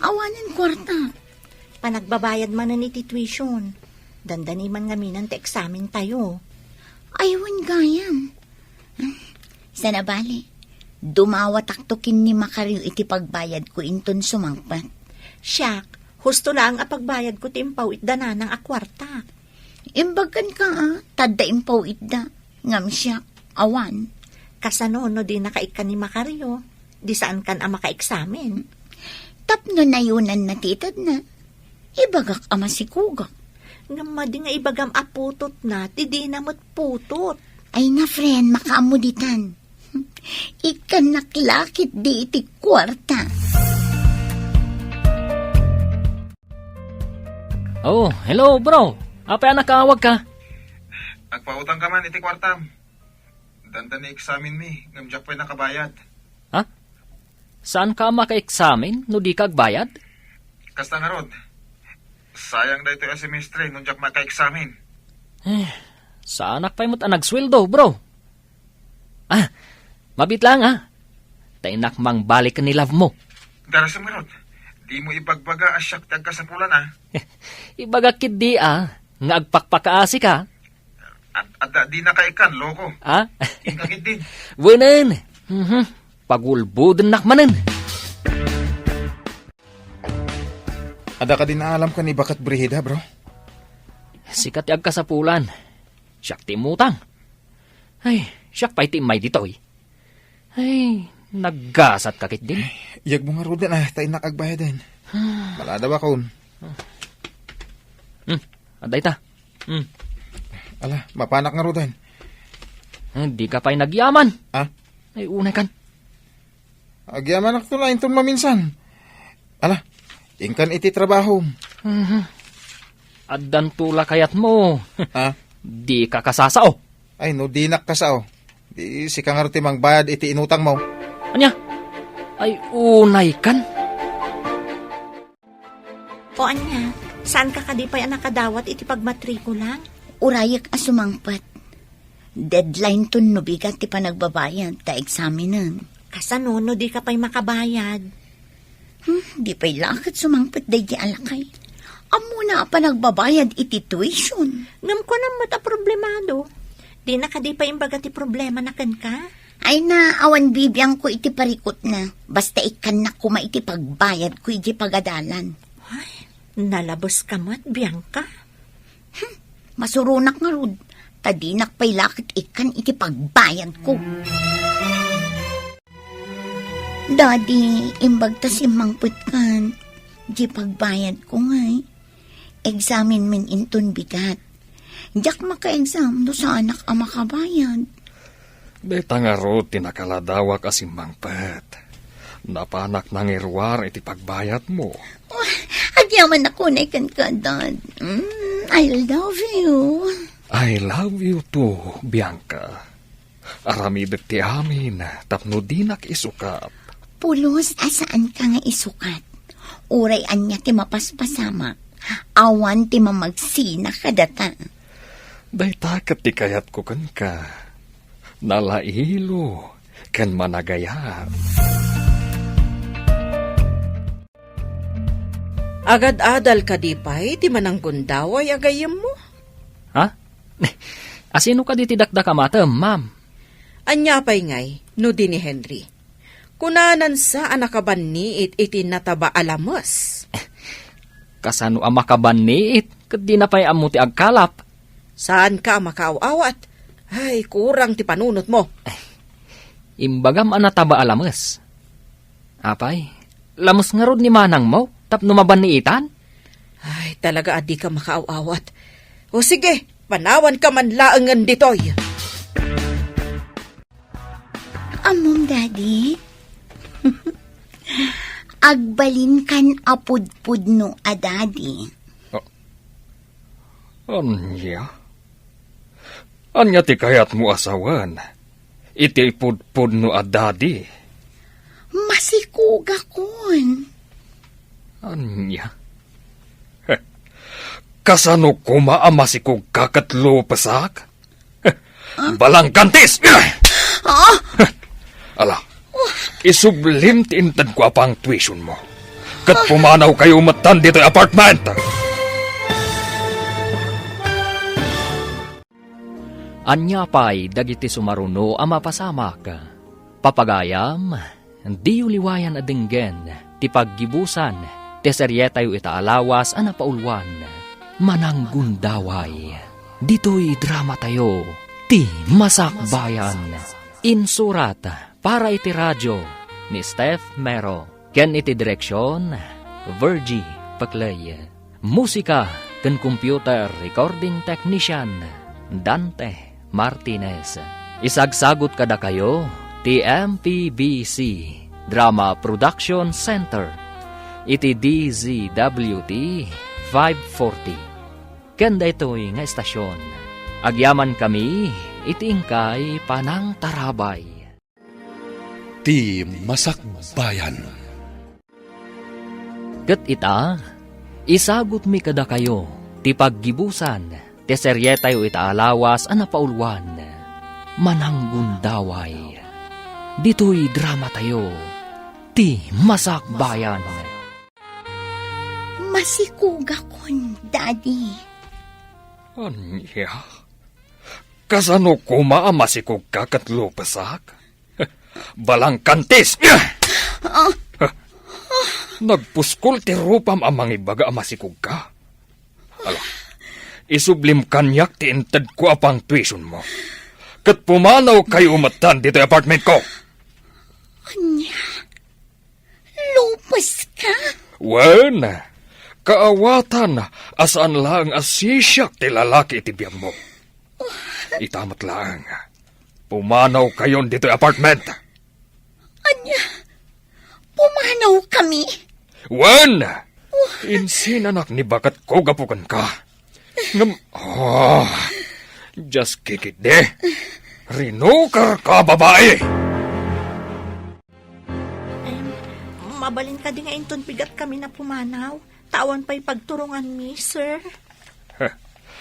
Awanen kuarta. Panagbabayad manen iti tuition. Dandani man ngamin ti eksamen tayo. Ay, wen gayam. Sana bale, dumawatakto ken ni Macario iti pagbayadko inton sumangpet. Siak, husto laeng a pagbayadko ti impaw-itda nanang a kuarta. Imbagkan ka, ah, tadda impaw-itda. Ngem siak, awan. Kasano no dina ka ikkan ni Macario? Di saankan a makaeksamen. Tapno nayunanna ti itedna, ibagak a masikugak. Ngem madi nga ibagam a putotna, ti dina met putot. Ay na, friend, makaammo ditan. Ikkannak la ketdi iti kuarta. Oh, hello, bro. Apay a nakaawag ka? Agpautang ka man iti kuartam. Dandani eksamenmi, ngem diak pay nakabayad. Ha? Saan ka makaeksamen no di ka agbayad? Kasta ngarud. Sayang daytoy a semestre no diak makaeksamen. Eh, saanak pay met a nagsueldo, bro. Ah, mabit lang, ah. Ta innak mangbalik ni love mo. Darasem ngarud. Di mo ibagbaga a siak ti agkasapulan, ah. Ibagak ketdi, ah, nga agpakpakaasi ka. At, at di na kaikan, loko. Ah? Inka ketdi. Wenen. Mhm. Pagulbodennak manen. Adda kadi naalam ken ni Baket Brigida, bro? Sika ti agkasapulan. Siak ti immutang. Ay, siak pay ti immay ditoy. Ay, naggasat ka ketdin. Iyagmo ngaruden, ah, ta innak agbayaden. Maladaw akon. Hmm, adda ita. Hmm. Ala, mapanak ngaruden. Eh, di ka pay nagyaman. Ah? Ay, unay kan. Agyamanakto la inton maminsan. Ala, inkan iti trabahom. Mhm. Addanto la kayatmo. Ha? Di ka kasasao. Ay, no dinak kasao, di sika ngarud ti mangbayad iti inutangmo. Ania? Ay, unay kan. O ania, saan ka kadi pay a nakadawat iti pagmatrikula? Urayek a sumangpet. Deadline ton no bigat ti panagbabayad ta eksamenen. Kasano no di ka pay makabayad? Hmm, di pay la ket sumangpet daydi a lakay. Ammona a panagbabayad iti tuition. Ngem kunam met a problemado. Dina kadi pay imbaga ti problemana kenka? Ay na, awan bibiangko iti parikutna. Basta ikkannak koma iti pagbayadko iti pagadalan. Ay, nalabeska met, Bianca. Hmm, masuronak ngarud, ta dinak pay la ket ikkan iti pagbayadko. Daddy, imbag ta simmangpetkan, di pagbayadko ngay, examen-min inton bigat. Diak maka-exam no saanak a makabayad. Dayta ngarud ti nakaladawak a simmangpet. Napanak nangiruar iti pagbayadmo. Oh, agyamanak unay kenka, Dad. Mm, I love you. I love you too, Bianca. Aramidek ti amin tapno dinak isukap. Pulos a saanka nga isukat. Uray ania ti mapaspasamak, awan ti mamagsina kadata. Dayta ket ti kayatko kenka. Nalailo ken managayat. Agad-adal kadi pay ti mananggundaway a gayyemmo? Ha? Asino kadi ti dakdakamatem, ma'am? Ania pay ngay no di ni Henry? Kunanansa a nakabanniit iti nataba a lames. Kasano a makabanniit ket dina pay ammo ti agkalap? Saanka a makaaw-awat. Ay, kurang ti panunotmo. Imbagam a nataba a lames. Apay, lames ngarud ni manangmo tapno mabanniitan? Ay, talaga a dika makaaw-awat. O sige, panawanka man laengen ditoy. Ammom, Daddy? Agbalinkan a pudpudno a daddy. Ah, ania? Ania ti kayatmo a sawen iti pudpudno a daddy? Masikogakon. Ania? Heh, kasano koma a masikogka ket lupesak? Heh, balangkantis! Ah! Heh, ala, isublim ti intedko a pangtuitionmo. Ket pumanawkayo metten ditoy apartment! Ania pay dagiti sumaruno a mapasamak? Papagayam, diyo liwayan a denggen ti paggibusan ti serietayo ita a lawas a napauluan, Mananggundaway. Ditoy dramatayo, Ti Masakbayan. Insurat para iti radio ni Steph Mero. Ken iti direksion, Virgie Paclay. Musika ken computer recording technician, Dante Martinez. Isagsagut kadakayo ti M P B C Drama Production Center iti D Z W T five forty. Ken daytoy nga estasion, agyamankami iti inkay panangtarabay. Ti Masakbayan. Ket ita, isagutmi kadakayo ti paggibusan ti serietayo ita a lawas a napauluan, Mananggundaway. Ditoy dramatayo, Ti Masakbayan. Masikogakon, Daddy. Ania? Kasano koma a masikogka ket lupesak? Balangkantis! Ah. Nagpuskol ti rupam a mangibaga a masikogka. Ala, isublim kaniak ti intedko a pangtuitionmo. Ket pumanawkayo metten ditoy apartmentko. Ania? Lupeska? Wen, kaawatan a saan laeng a sisiak ti lalaki iti biagmo. Ita met laeng, pumanawkayon ditoy apartment. Ania? Pumanawkami? Wen! Insinanak ni baketko gapu kenka. Ngem, ah, dias kikitdi. Rinukerka, babai! Em, mabalin kadi nga inton bigat kami na pumanaw? Ta awan pay pagturonganmi, sir. Heh,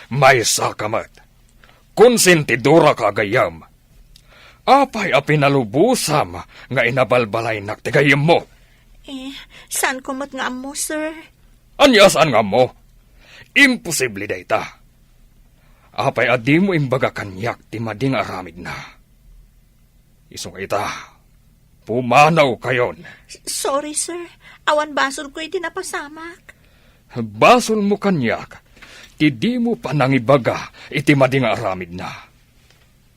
maysa ka met. Konsentidora ka a gayyem. Apay a pinalubosam nga inabalbalaynak ti gayyemmo? Eh, saanko met nga ammo, sir. Ania saan nga ammo? Imposible dayta. Apay a dimo imbaga kaniak ti madi nga aramidna? Isu nga ita, pumanawkayon. S-, sorry, sir. Awan basolko iti napasamak. Basolmo kaniak ti dimo panangibaga iti madi nga aramidna.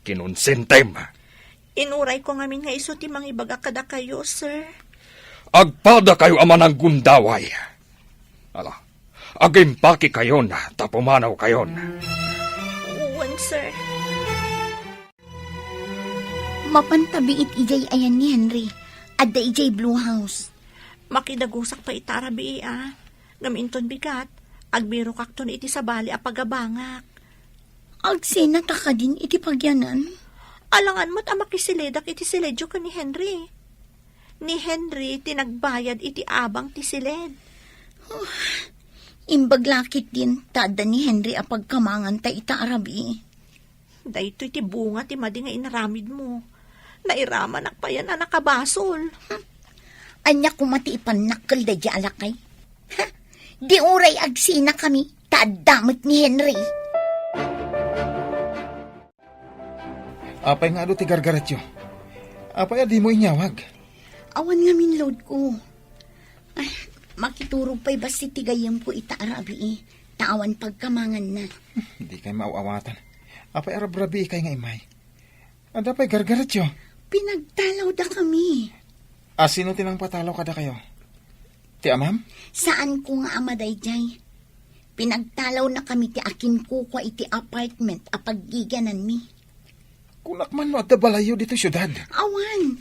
Kinonsentem. Inurayko ngamin nga isu ti mangibaga kadakayo, sir. Agpadakayo a mananggundaway. Ala, agimpakekayon ta pumanawkayon. Wen, sir. Mapan ta biit idiay ayan ni Henry. Adda idiay Blue House. Makidagusak pay ita a rabii, a. Ngem inton bigat, agbirokakton iti sabali a pagabangak. Agsina ta kadin iti pagyanan? Alangan met a makisilidak iti siledyo ken ni Henry. Ni Henry ti nagbayad iti abang ti siled. Imbag la ketdin ta adda ni Henry a pagkamanganta ita a rabii. Daytoy ti bunga ti madi nga inaramidmo. Nairamanak payen a nakabasol. Ania koma ti ipannak kel daydiay a lakay? Ha? Di uray agsinakami ta adda met ni Henry. Apay nga adu ti gargaretyo? Apay a dimo inyawag? Awan ngamin loadko. Ay, makiturog pay bassit ti gayyemko ita a rabii, ta awan pagkamanganna. Dikay maaw-awatan. Apay a rabrabiikay nga immay? Adda pay gargaretyo? Pinagtalawdakami. A, sino ti nangpatalaw kadakayo? Ti amam? Saanko nga ama daydiay. Pinagtalawnakami ti akinkukua iti apartment a paggigiananmi. Kunak man no adda balayyo ditoy siudad? Awan.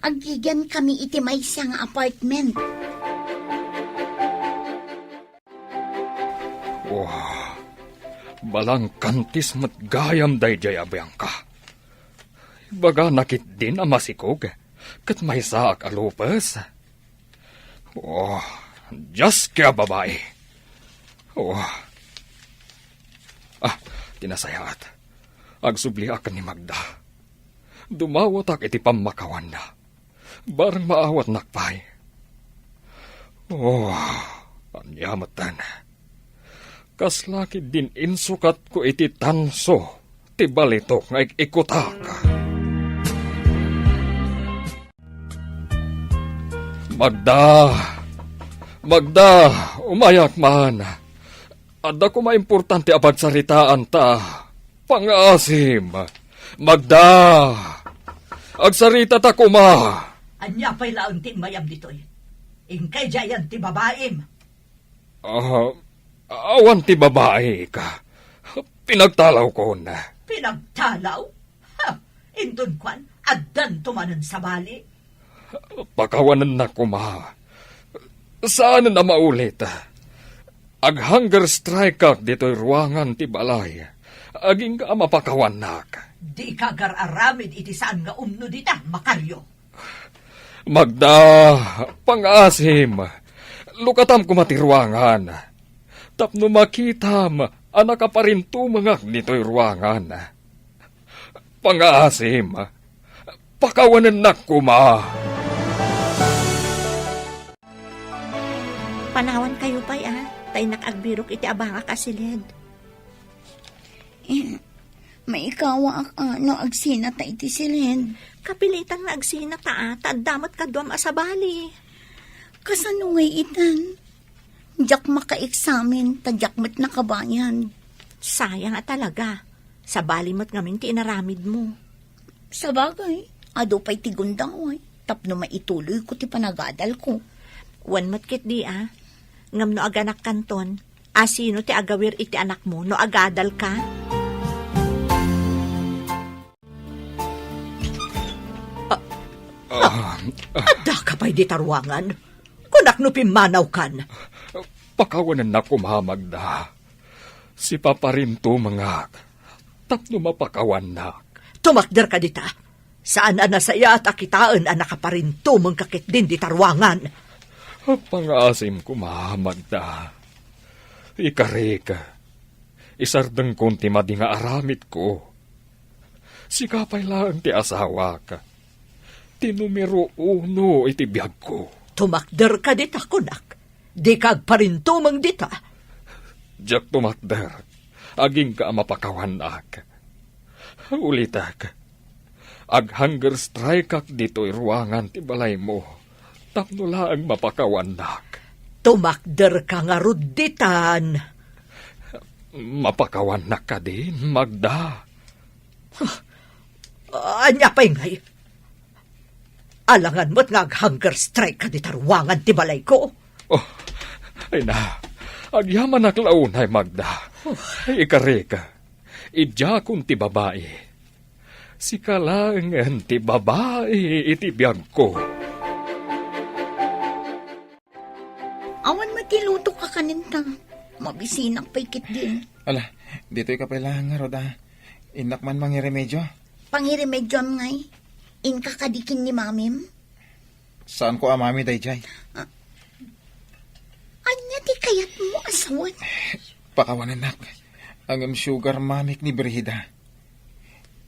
Aggigiankami iti maysa nga apartment. Wah, balangkantis met gayam daydiay a Bianca. Ibagana ketdin a masikog ket maysaak a lupes. Oh, Dios, kaya babai. Oh. Ah, ti nasayaat. Agsubliak ken ni Magda. Dumawatak iti pammakawanna. Bareng maawatnak pay. Oh, ania metten. Kasla ketdin insukatko iti tanso ti balitok nga ik-ikutak. Magda! Magda! Umayak man! Adda koma importante a pagsaritaan ta. Pangaasim! Magda! Agsaritata koma! Ania pay laeng ti immayam ditoy? Inkay diayan ti babaim? Ah, awan ti babaik. Pinagtalawkon. Pinagtalaw? Ha! Inton kuan, addanto manen sabali? Pakawanennak koma. Saanen a maulit. Ag-hunger strikeak ditoy ruangan ti balay. Agingga a mapakawannak. Dika agar-aramid iti saan nga umno dita, Macario. Magda, pangaasim. Lukatam koma ti ruangan. Tapno makitam a nakaparintumengak ditoy ruangan. Pangaasim, pakawanennak koma. Panawankayo pay, a, ta innak agbirok iti abangak a siled. Eh, maikawaak, a, no agsinata iti siled. Kapilitan nga agsinata, a, ta adda met kaduam a sabali. Kasano ngay itan? Diak makaeksamen, ta diak met nakabayad. Sayang a talaga. Sabali met ngamin ti inaramidmo. Sabagay, adu pay ti gundaway, tapno maituloyko ti panagadalko. Wen met ketdi, a. Ngem no aganakkanton, a, sino ti agawir iti anakmo no agadalka? Ah, ah, addaka pay dita ruangan? Kunak no pimmanawkan. Pakawanennak koma, Magda. Sipaparintumengak tapno mapakawannak. Tumakderka dita. Saan a nasayaat a kitaen a nakaparintumengka ketdin dita ruangan. Pangaasim koma, Magda. Ikarik, isardengkon ti madi nga aramidko. Sika pay laeng ti asawak, ti numero uno iti biagko. Tumakderka dita, kunak. Dika agparintumeng dita. Diak tumakder. Agingga a mapakawannak. Ulitek, ag-hunger strike-ak ditoy ruangan ti balaymo tapno laeng mapakawannak. Tumakderka ngarud ditan. Mapakawannak kadin, Magda? Huh. Ania pay ngay? Alangan met nga ag-hunger strike-ka dita ruangan ti balayko. Oh, ay na, agyamanak la unay, Magda. Oh. Ikarik, idiakon ti babai. Sika laengen ti babai iti biagko. Awan met ti lutok a kanen ta. Mabisinak pay ketdi. Ala, ditoyka pay laeng ngarud a. Innak man mangiremedio. Pangiremedioam ngay? Inka kadi ken ni mamim? Saanko a mami daydiay. Ah, ania ti kayatmo a sawen? Pakawanennak. Ngem sugar mamik ni Brigida.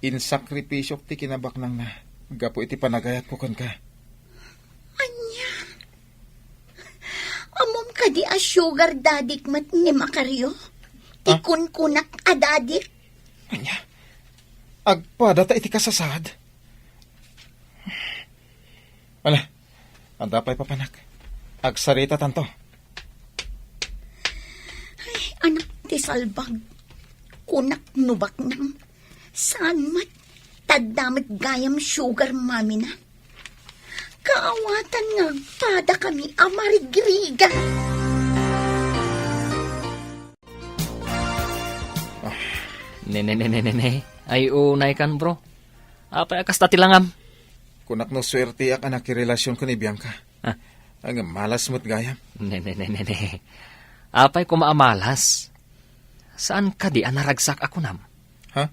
Insakripisyok ti kinabaknangna gapu iti panagayatko kenka. Ania? Ammom kadi a sugar daddy-k met ni Macario? Ti Ah? kunkunak a daddy-k? Ania? Agpadata iti kasasaad? Ala, adda pay papanak. Agsaritatanto. Ay, anak ti salbag. Kunak no baknang. Saan met? Tadda met gayam sugar mommy-na. Kaawatan nga agpadakami a marigrigat. Ah. Ne, ne, ne, ne, ne, ne. Ay, unay kan, bro. Apay a kasta ti langam? Kunak no suerteak a nakirelasyon ken ni Bianca. Ah. Ngem malas met gayam. Ne, ne, ne, ne, ne. Apay koma a malas? Saan kadi a naragsak a kunam? Ha?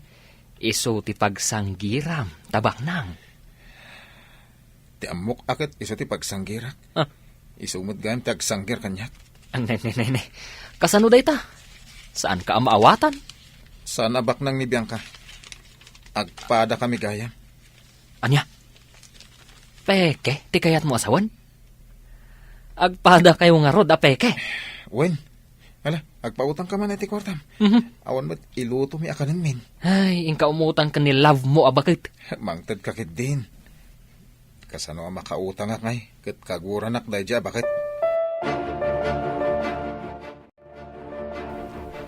Isu ti pagsanggiram, ta baknang. Ti ammok a ket isu ti pagsanggirak. Ah. Isu met gayam ti agsanggir kaniak. Ah, ne, ne, ne, ne. Kasano dayta? Saanka a maawatan? Saan a baknang ni Bianca. Agpadakami gayam. Ania? Peke ti kayatmo a sawen? Agpadakayo ngarud a peke? Wen. Ala, agpautangka man iti kuartam. Mhm. Awan met ilutomi a kanenmin. Ay, inka umutang ken ni love mo a baket. Mangtedka ketdin. Kasano a makautangak ngay, ket kaguranak daydiay a baket.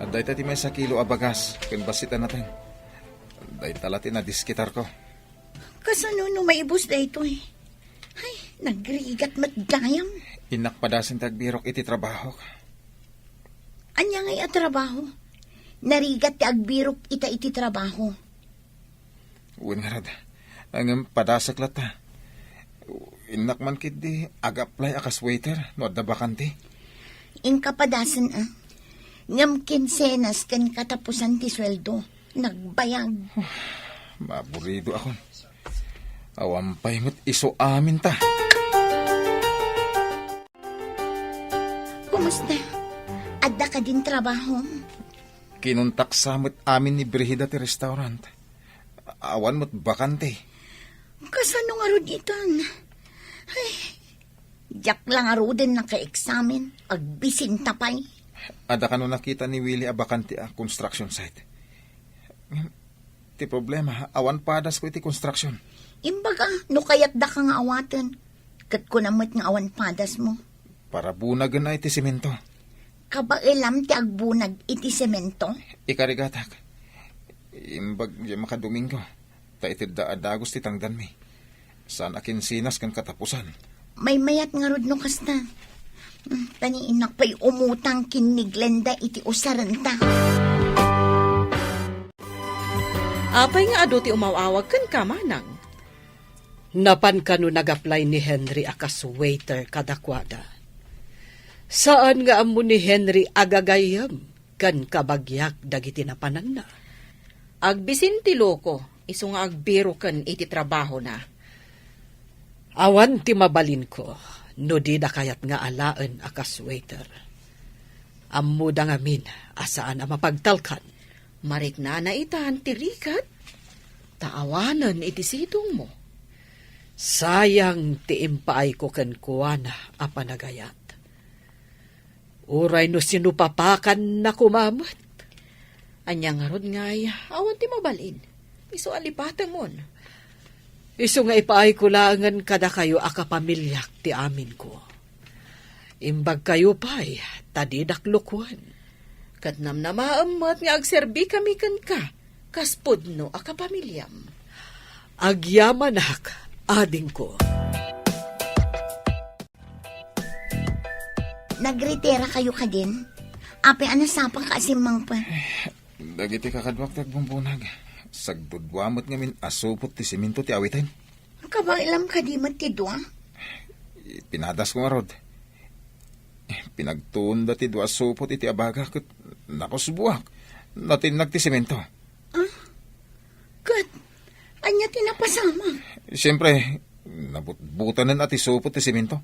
Adda ita ti maysa kilo a bagas ken bassit a nateng. Dayta la ti nadiskitarko. Kasano no maibus daytoy? Ay, nagrigat met gayam. Innak padasen ti agbirok iti trabahok. Ania ngay a trabaho? Narigat ti agbirok ita iti trabaho. Wen ngarud. Ngem padasek latta. Innak man ketdi ag-apply a kas waiter no adda bakante. Inka padasen a. Ngem kinsenas ken katapusan ti sueldo. Nagbayag. Maburidoakon. Awan pay met isu aminta. Kumusta? Adda kadin trabaho? Kinuntak sa met amin ni Brigida ti restaurant. Awan met bakante. Kasano ngarud itan? Ay, diak la ngaruden nakaeksamen. Agbisinta pay. Adda kano nakita ni Willie a bakante a construction site. Ti problema, awan padasko iti construction. Imbaga, no kayatdaka nga awaten, ket kuna met nga awan padasmo. Para bunagen a iti semento. Kabaelam ti agbunag iti semento? Ikarigatak. Imbag diay makadomingo, ta itedda a dagus ti tangdanmi. Saan a kinsenas ken katapusan. Maymayat ngarud no kasta. Hmm, tani innak pay umutang ken ni Glenda iti usarenta. Apay nga adu ti umaw-awag kenka, manang? Napan kano nag-apply ni Henry a kas waiter kadakuada. Saan nga ammo ni Henry a gagayyem ken kabagiak dagiti napananna. Agbisin ti loko, isu nga agbiroken iti trabahona. Awan ti mabalinko no dida kayat nga alaen a kas waiter. Ammoda ngamin a saan a mapagtalkan. Mariknana itan ti rigat, ta awanen iti sidongmo. Sayang ti impaayko kenkuana a panagayat. Uray no sinupapakanna koma met. Ania ngarud ngay, awan ti mabalin. Isu a lipatemon. Isu nga ipaayko laengen kadakayo a kapamiliak ti aminko. Imbagkayo pay, ta didak lukuen. Ket namnamaem met nga agserbikami kenka, kas pudno a kapamiliam. Agyamanak, adingko. Nagritira kayo kadin? Apay a nasapa ka a simmangpet? Dagiti kakaduak ti agbumbunag. Sagdudua met ngamin a supot ti semento ti awiten. Kabaelam kadi met ti dua? Pinadasko ngarud. Pinagtuonda ti dua a supot iti abaga ket nakusbuak. Natinnag ti semento. Ah? Ket ania ti napasamak? Siempre, nabutbutanen a ti supot ti semento.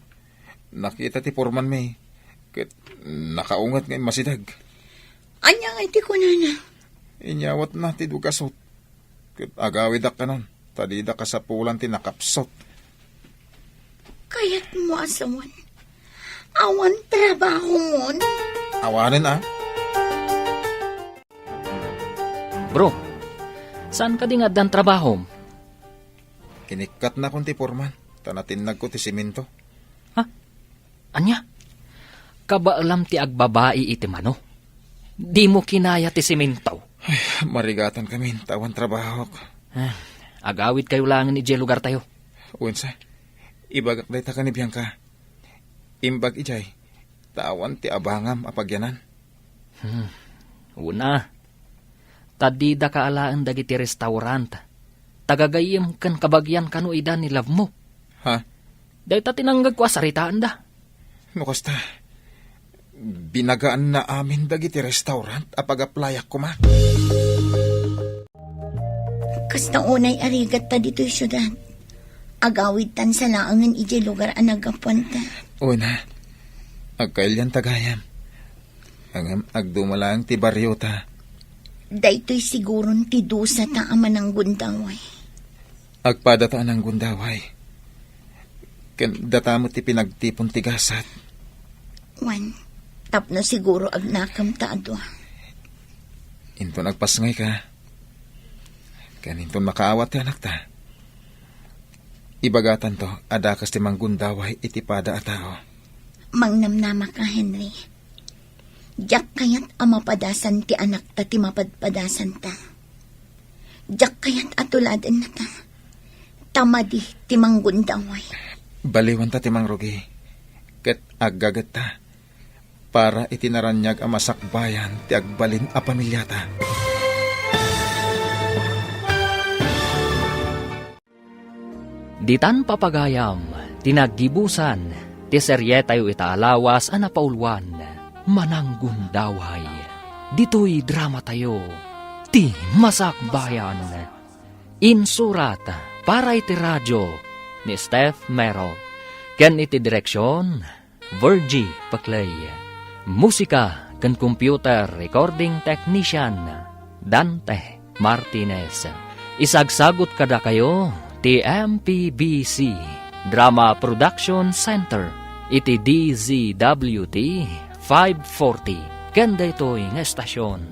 Nakita ti pormanmi, ket nakaunget nga immasideg. Ania ngay ti kunana? Inyawatna ti dua a sut, ket agawidak kanon, ta dida kasapulan ti nakapsut. Kayatmo a sawen, awan trabahomon? Awanen a. Bro, saan kadi nga addan trabahom? Kinikkatnakon ti porman, ta natinnagko ti semento. Ha? Ania? Kabaelam ti agbabai iti mano. Dimo kinaya ti semento. Ay, marigatan kami, ta awan trabahok. Ah, agawidkayo laengen idiay lugartayo. Wensa, ibagak dayta ken ni Bianca. Imbag idiay, ta awan ti abangam a pagyanan. Hmm. Una, ta didaka alaen dagiti restaurant. Tagagayyem ken kabagian kano ida ni love mo. Ha? Dayta ti nangngegko a saritaenda. No kasta, binagaanna amin dagiti restaurant a pag-applyak koma. Kasta unay a rigatta ditoy siudad. Agawidtan sa laengen idiay lugar a naggapuanta. Una, agkailianta gayam. Ngem agduma laeng ti bariota. Daytoy siguron ti dusata a mananggundaway. Agpadata a nanggundaway. Ken data met ti pinagtipon ti gasat. Wen, tapno siguro agnakemta a dua. Inton agpasngayka, ken inton makaawat ti anakta, ibagatanto a dakes ti manggundaway iti pada a tao. Mangnamnamaka, Henry. Diak kayat a mapadasan ti anakta ti mapadpadasanta. Diak kayat a tuladennata. Ta madi ti manggundaway. Baliwanta ti mangrugi, ket aggagetta para iti naraniag a masakbayan ti agbalin a pamiliata. Ditan papagayam ti naggibusan ti serietayo ita a lawas a napauluan, Mananggundaway. Ditoy dramatayo, Ti Masakbayan. Insurat para iti radio ni Steph Mero, ken iti direksion, Virgie Paclay. Musika ken computer recording technician, Dante Martinez. Isagsagut kadakayo ti M P B C Drama Production Center iti D Z W T five forty ken daytoy nga estasion.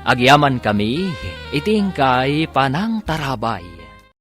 Agyamankami iti inkay panangtarabay.